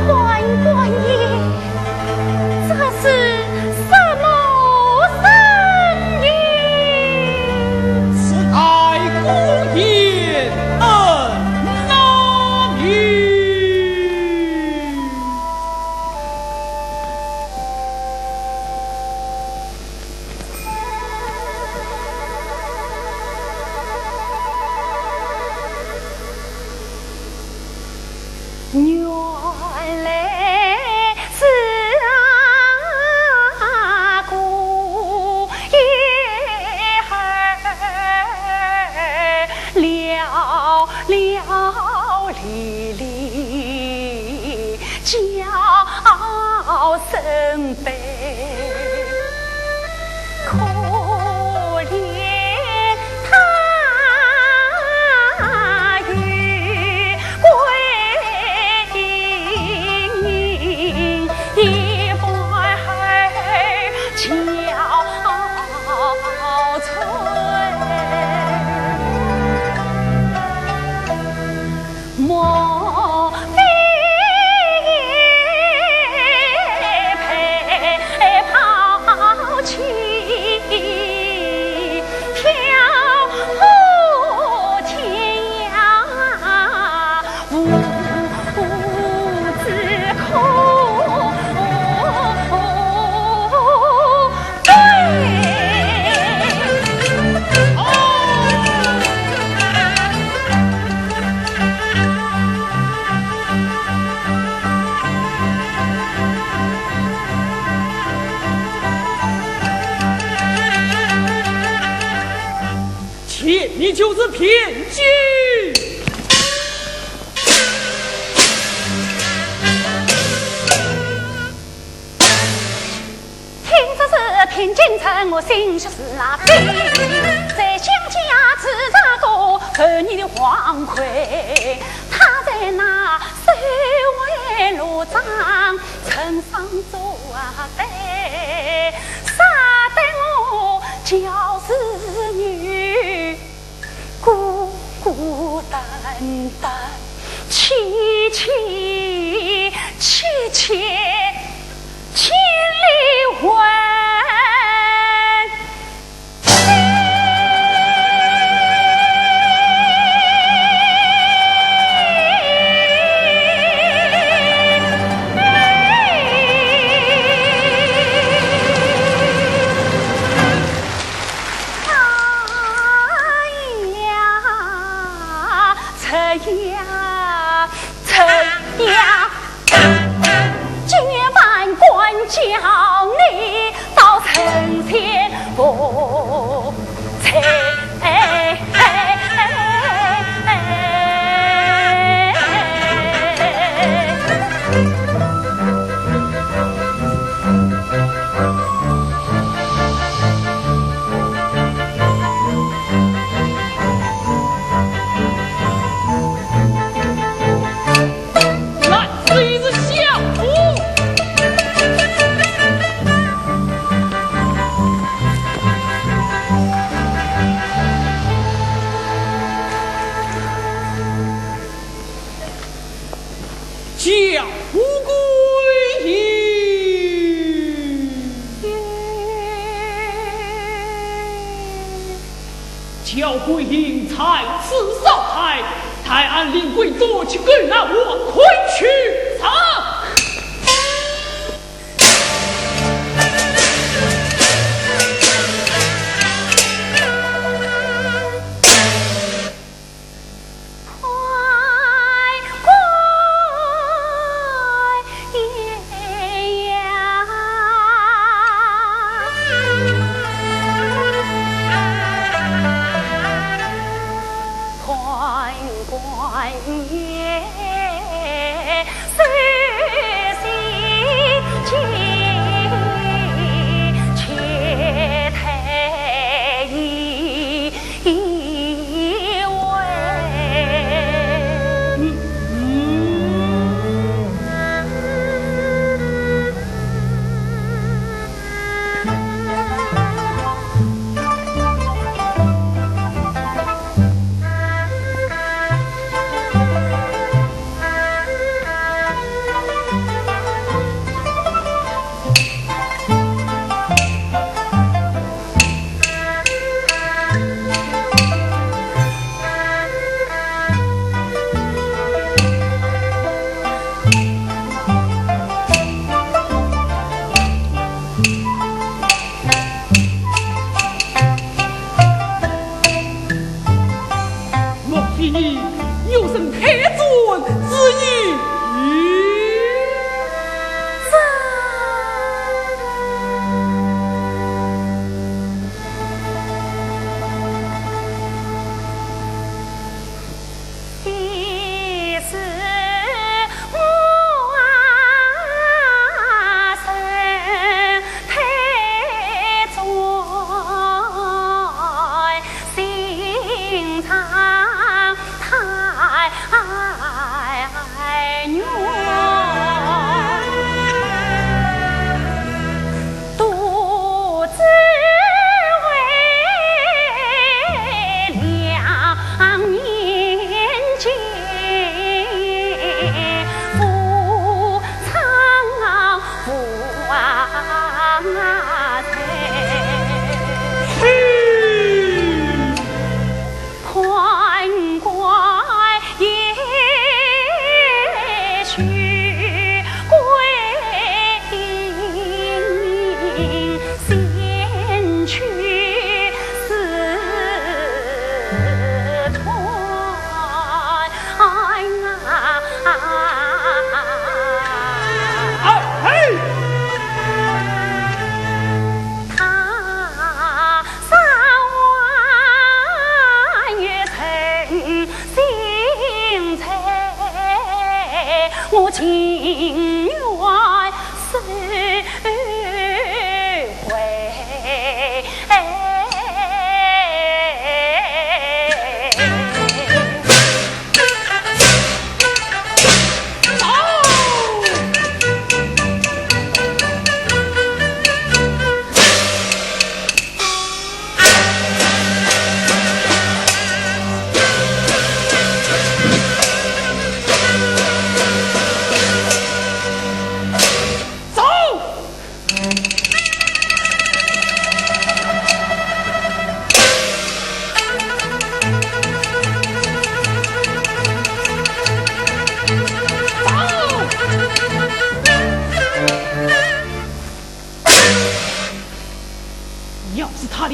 官官爷，这是什么声音？是太公延恩呐！前面就是汴京。 听说是汴京城，我心说是哪里？在乡下吃茶过，十年的荒废，他在那守卫罗庄，城上做啊对，杀得我教子女。 孤孤单单，凄凄切切，千里问。哎呀，这呀，这呀，今夜万官叫你到城前赴。 叫我归赵桂英在此烧炭，待俺令贵夺起狗拿，王魁去斩。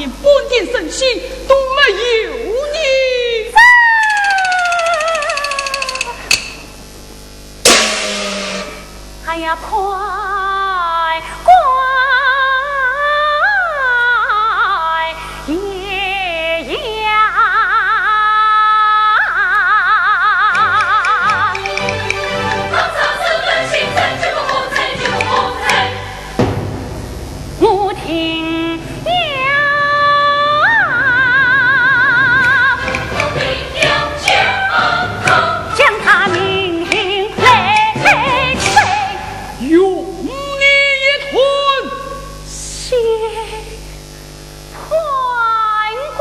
半点声息都没有呢？哎呀，快快呀！我听呀。将他命令来催。容你一探。谢判官。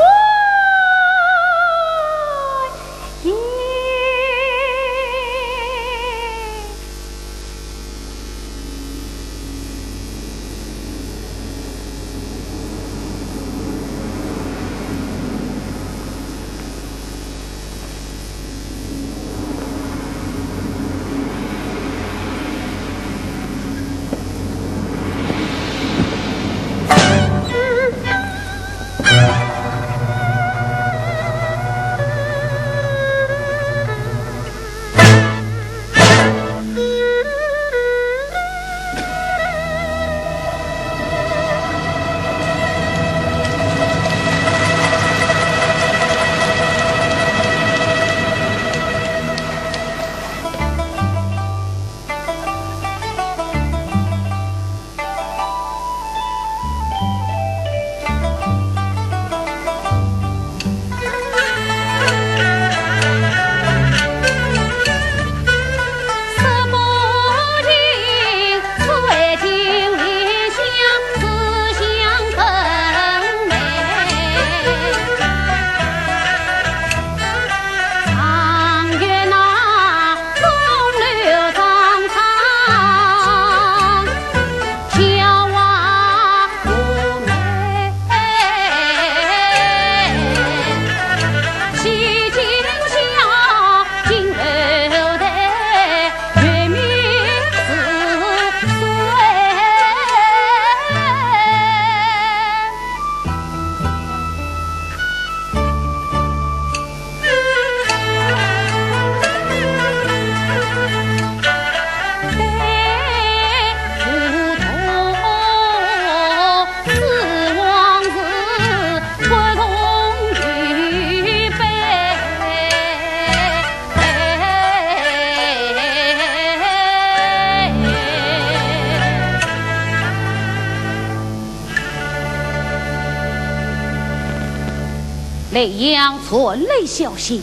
雷阳传来消息，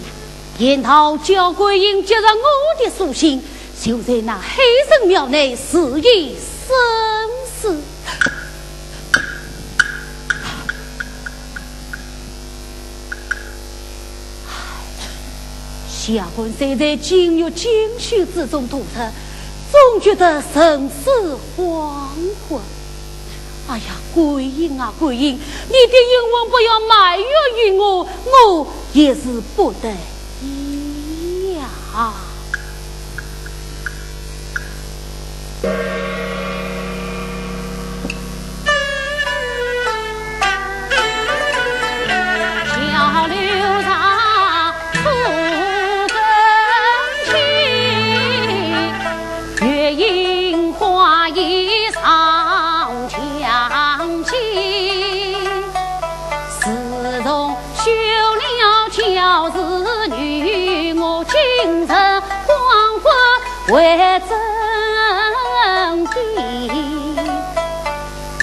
言道焦桂英接着我的书信，就在那黑神庙内自缢身死。 下官虽在金玉锦绣之中度日，总觉得神思恍惚。哎呀，桂英啊，桂英，你的冤枉不要埋怨于我，我也是不得已呀。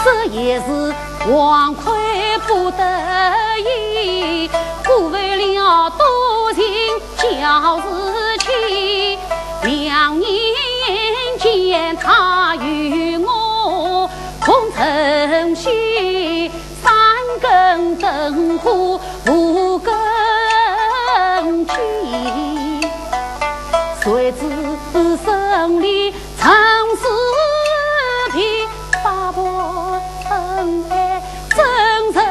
这也是王魁不得已，辜负了多情焦氏妻。两年前他与我共枕席，三更灯火五更鸡，谁知生理 常思比八婆恩爱真正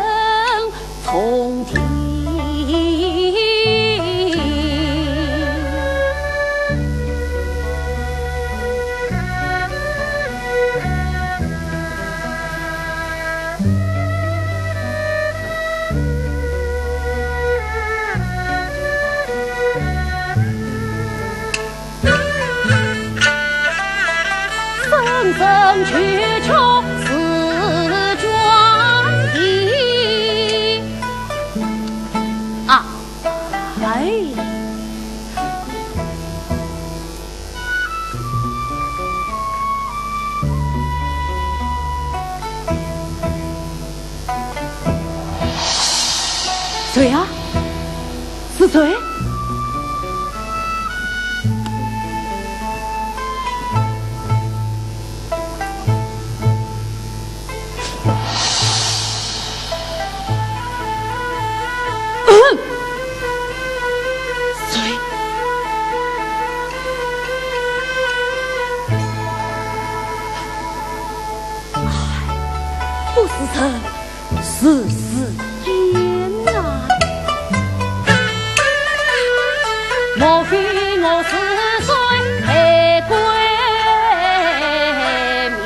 从前。谁啊？是谁？嗯，谁？哎，不是人， 是，是天哪！莫非我是谁？太鬼迷。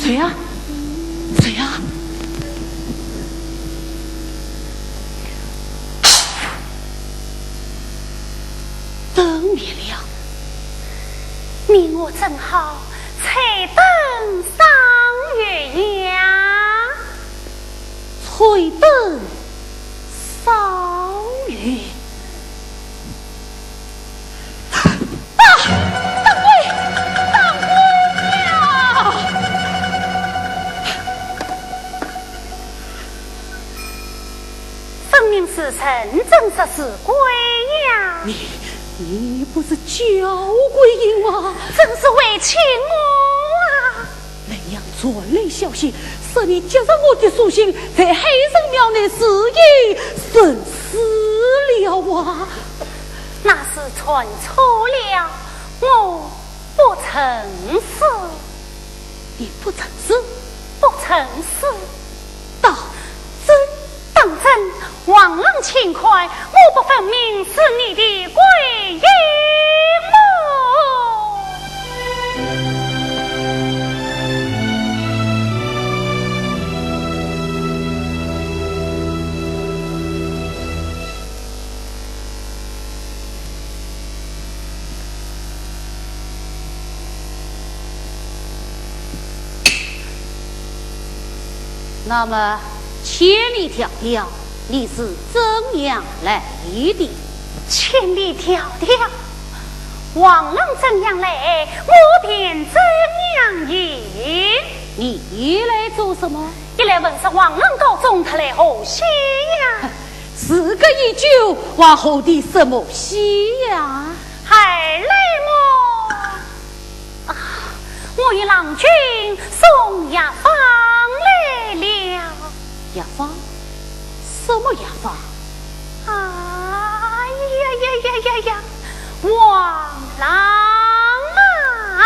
谁啊？谁啊？灯灭了。你我正好吹灯赏月呀。吹灯 赏月。啊！当官，当官呀！分明是人，怎说是鬼呀？你，你不是叫鬼影吗？真是为情我啊！ 雷阳传来消息，说你接着我的书信，在海神庙内自缢身死了啊！那是传错了，我不曾死。你不曾死？不曾死。当真？ 当真，王郎请看，我不分明是你的鬼影么？ 那么，千里迢迢，你是怎样来的？千里迢迢，王郎怎样来，我便怎样行。你来做什么？一来问说王郎高中，他来何许呀？时隔已久，还喝的什么喜呀？孩儿们，啊，我与郎君送药方来了。药方？什么药方？哎呀呀呀呀呀，王郎啊！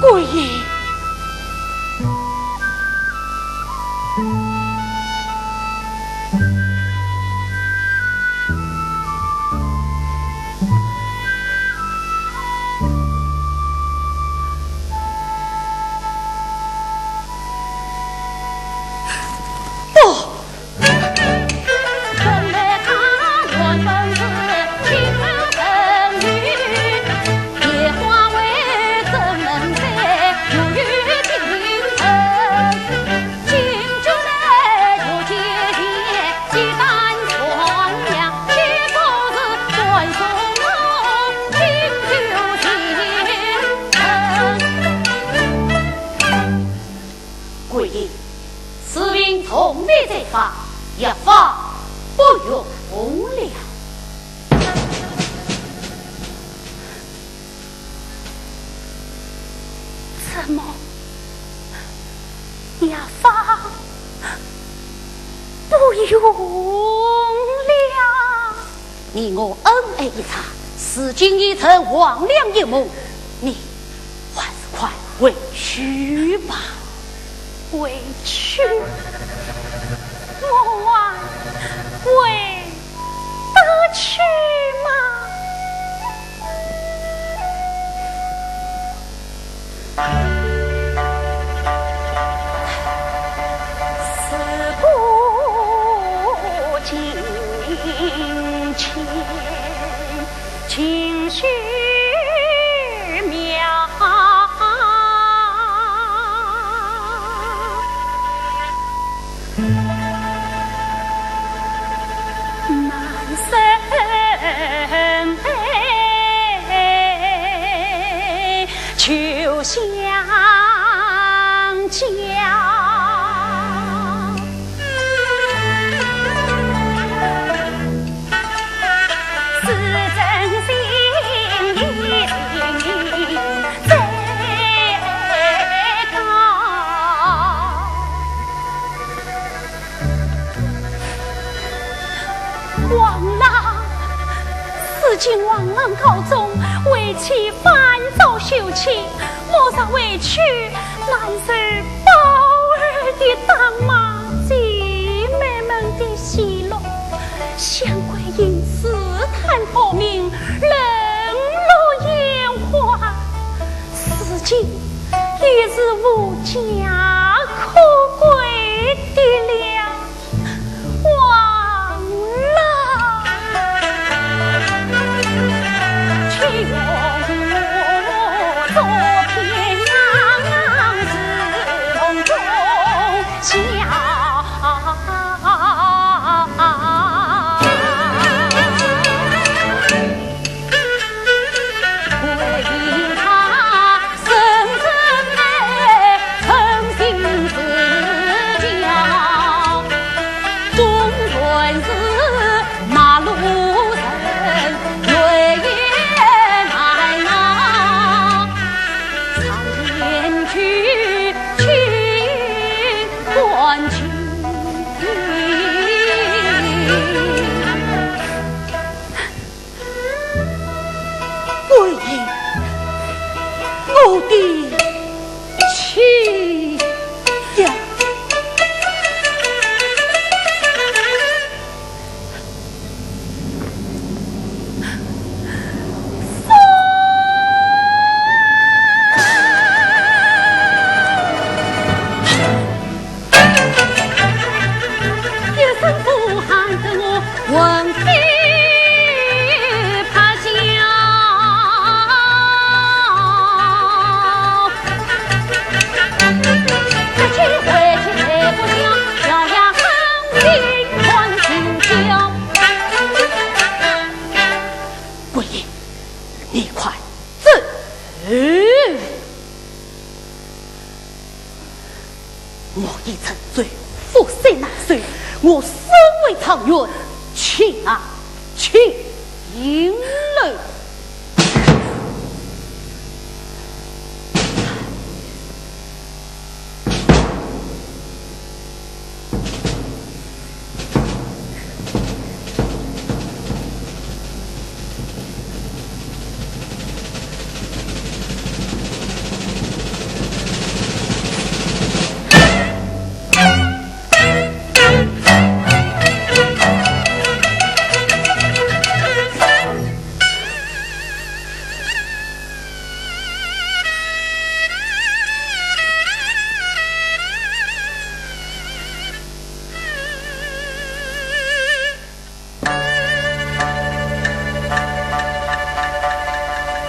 贵人。 贵人，此病从未再发，药方不用了。怎么，药方不用了？ 你我恩爱一场，如今已成黄粱一梦，你还是快回去吧。回去？我还回得去吗？ 事不近前，情绪渺。难生悲，就相交。是真心意在高。 王郎，是如今皇恩高中，为妻反遭休弃，我若回去，难受宝二的打骂。姐妹们的奚落，想桂英自叹功名，冷落烟花，如今已是无家可归的了。 王郎，岂容我做天子同中笑。为他 桂英，我的妻呀！桂英，你快走！ 我已成罪，覆水难收，我身为状元，岂能轻饶？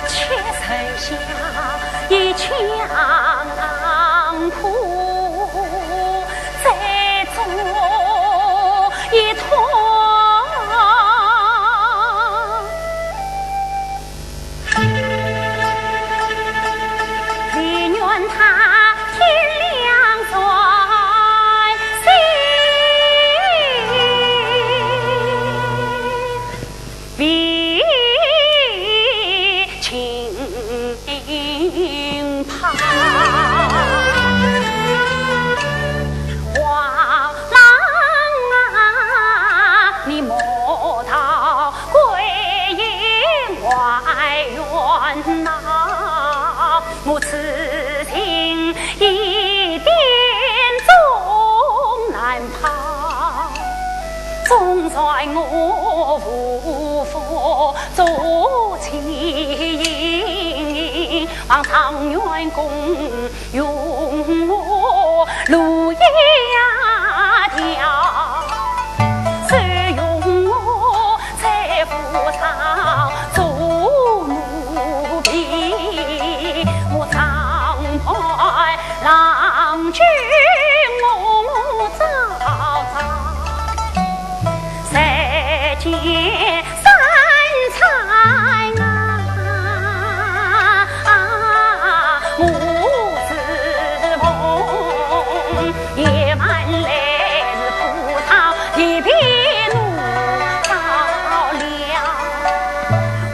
且受下一枪苦，再做一痛。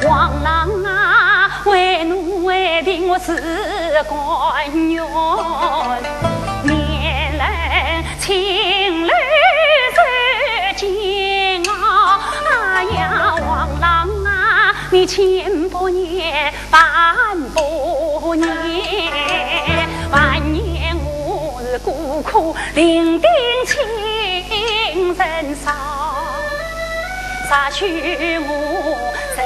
王郎啊，为奴为婢我是甘愿，免人情路受煎熬。哎呀，王郎啊，千百年，万百年，万年我是孤苦伶仃亲人少，啥许我世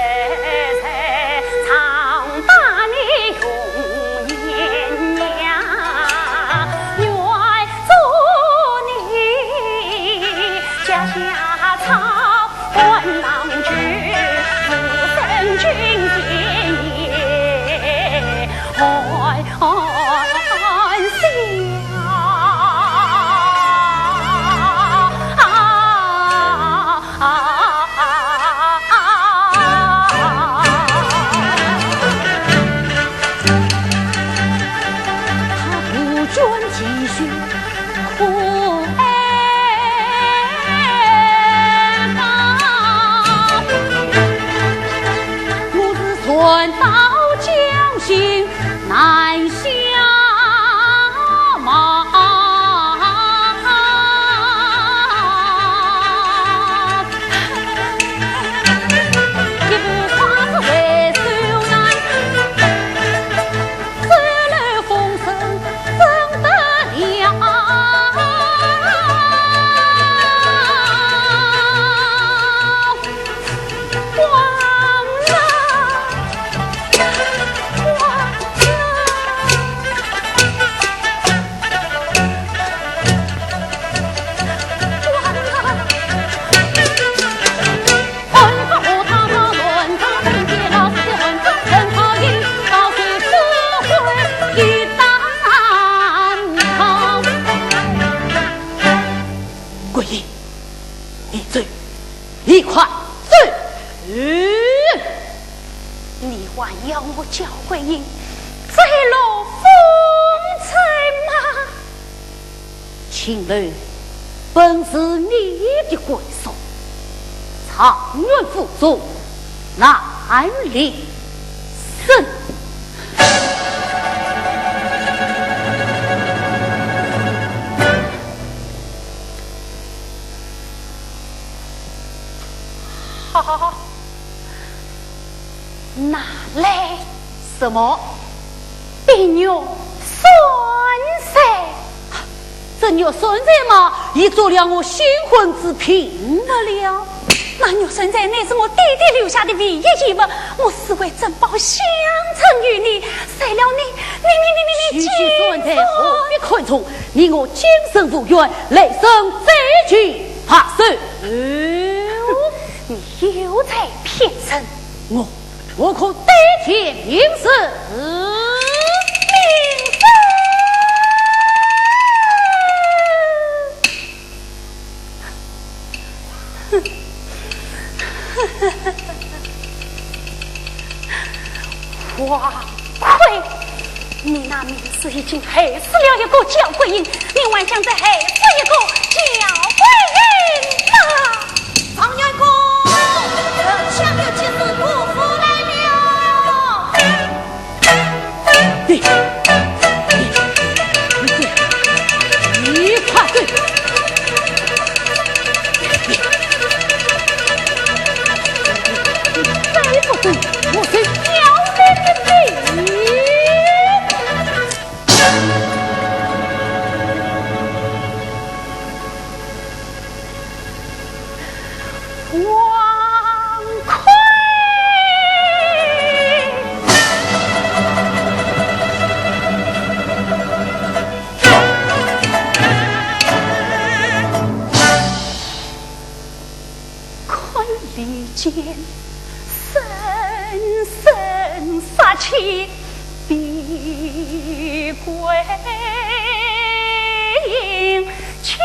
世常把你永远念，愿做你脚下草。 伴郎君，此生君前你安享。桂英，你走，你快走！你还要我焦桂英再落风尘吗？ 青楼本是你的归宿，状元府中难离身。好，拿来。什么？ 碧玉扇子。这玉扇子嘛，已做了我新婚之品不了。那玉扇子乃是我爹爹留下的唯一遗物，我视为珍宝，相赠于你。谁料你，你，你，你，你，你竟然……这玉扇子何必看重？你我今生无冤，来生再聚罢休。你又在骗人。我 我可对天明誓。明誓！王魁，你那明誓已经害死了一个焦桂英，你还想再害死一个焦桂英吗？ 状元公，丞相有急事，不赴来了。你，你，你快走！你再不走，我就要了你的命！ 王魁！看里间深深杀气，比桂英轻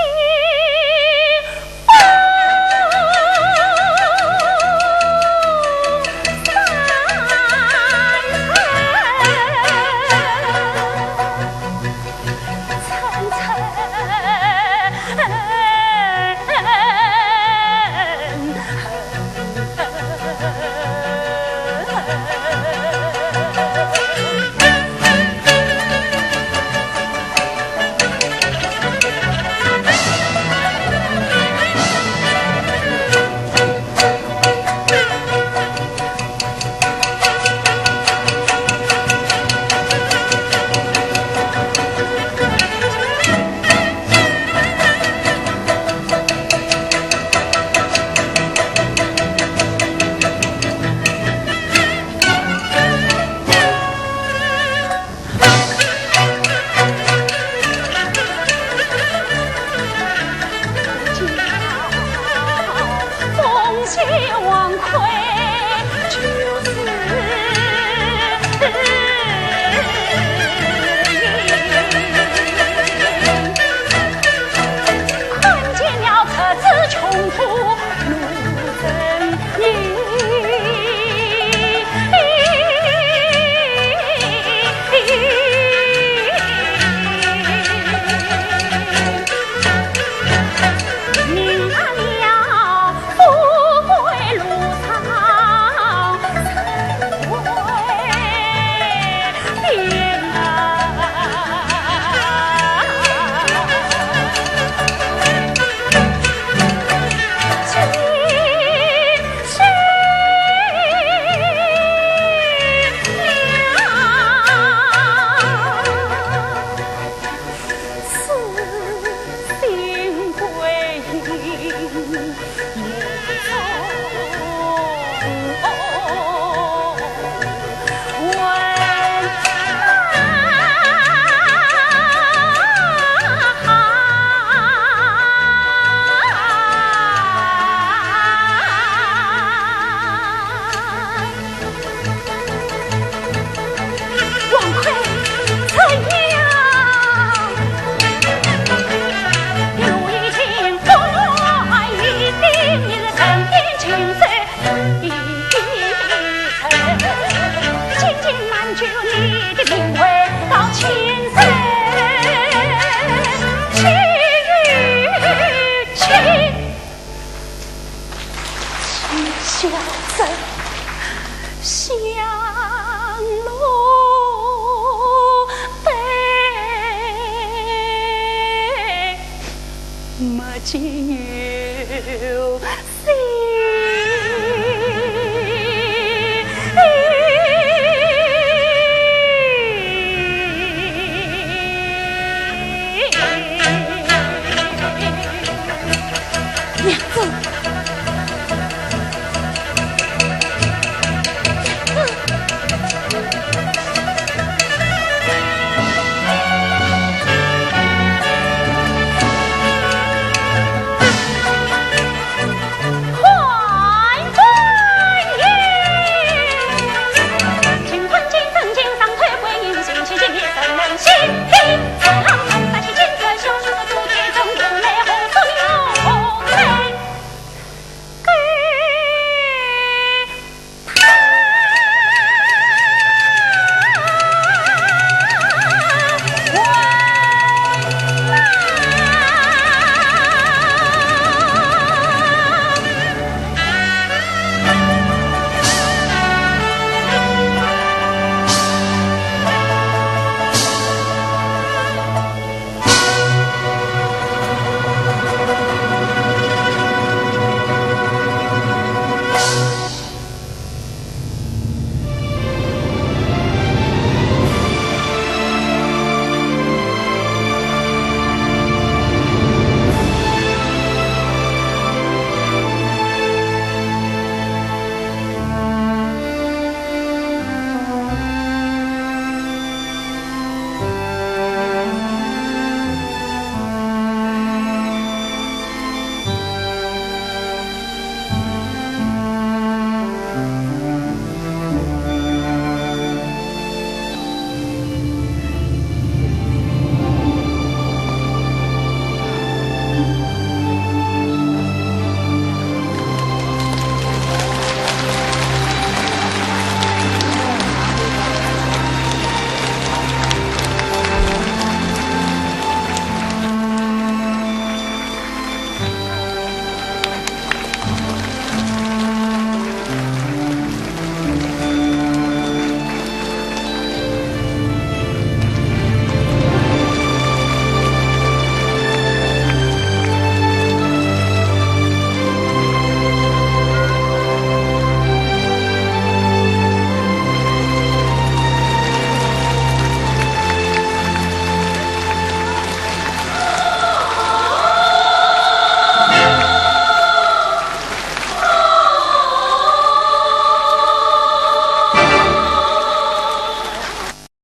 小生香炉对没精油心。娘子，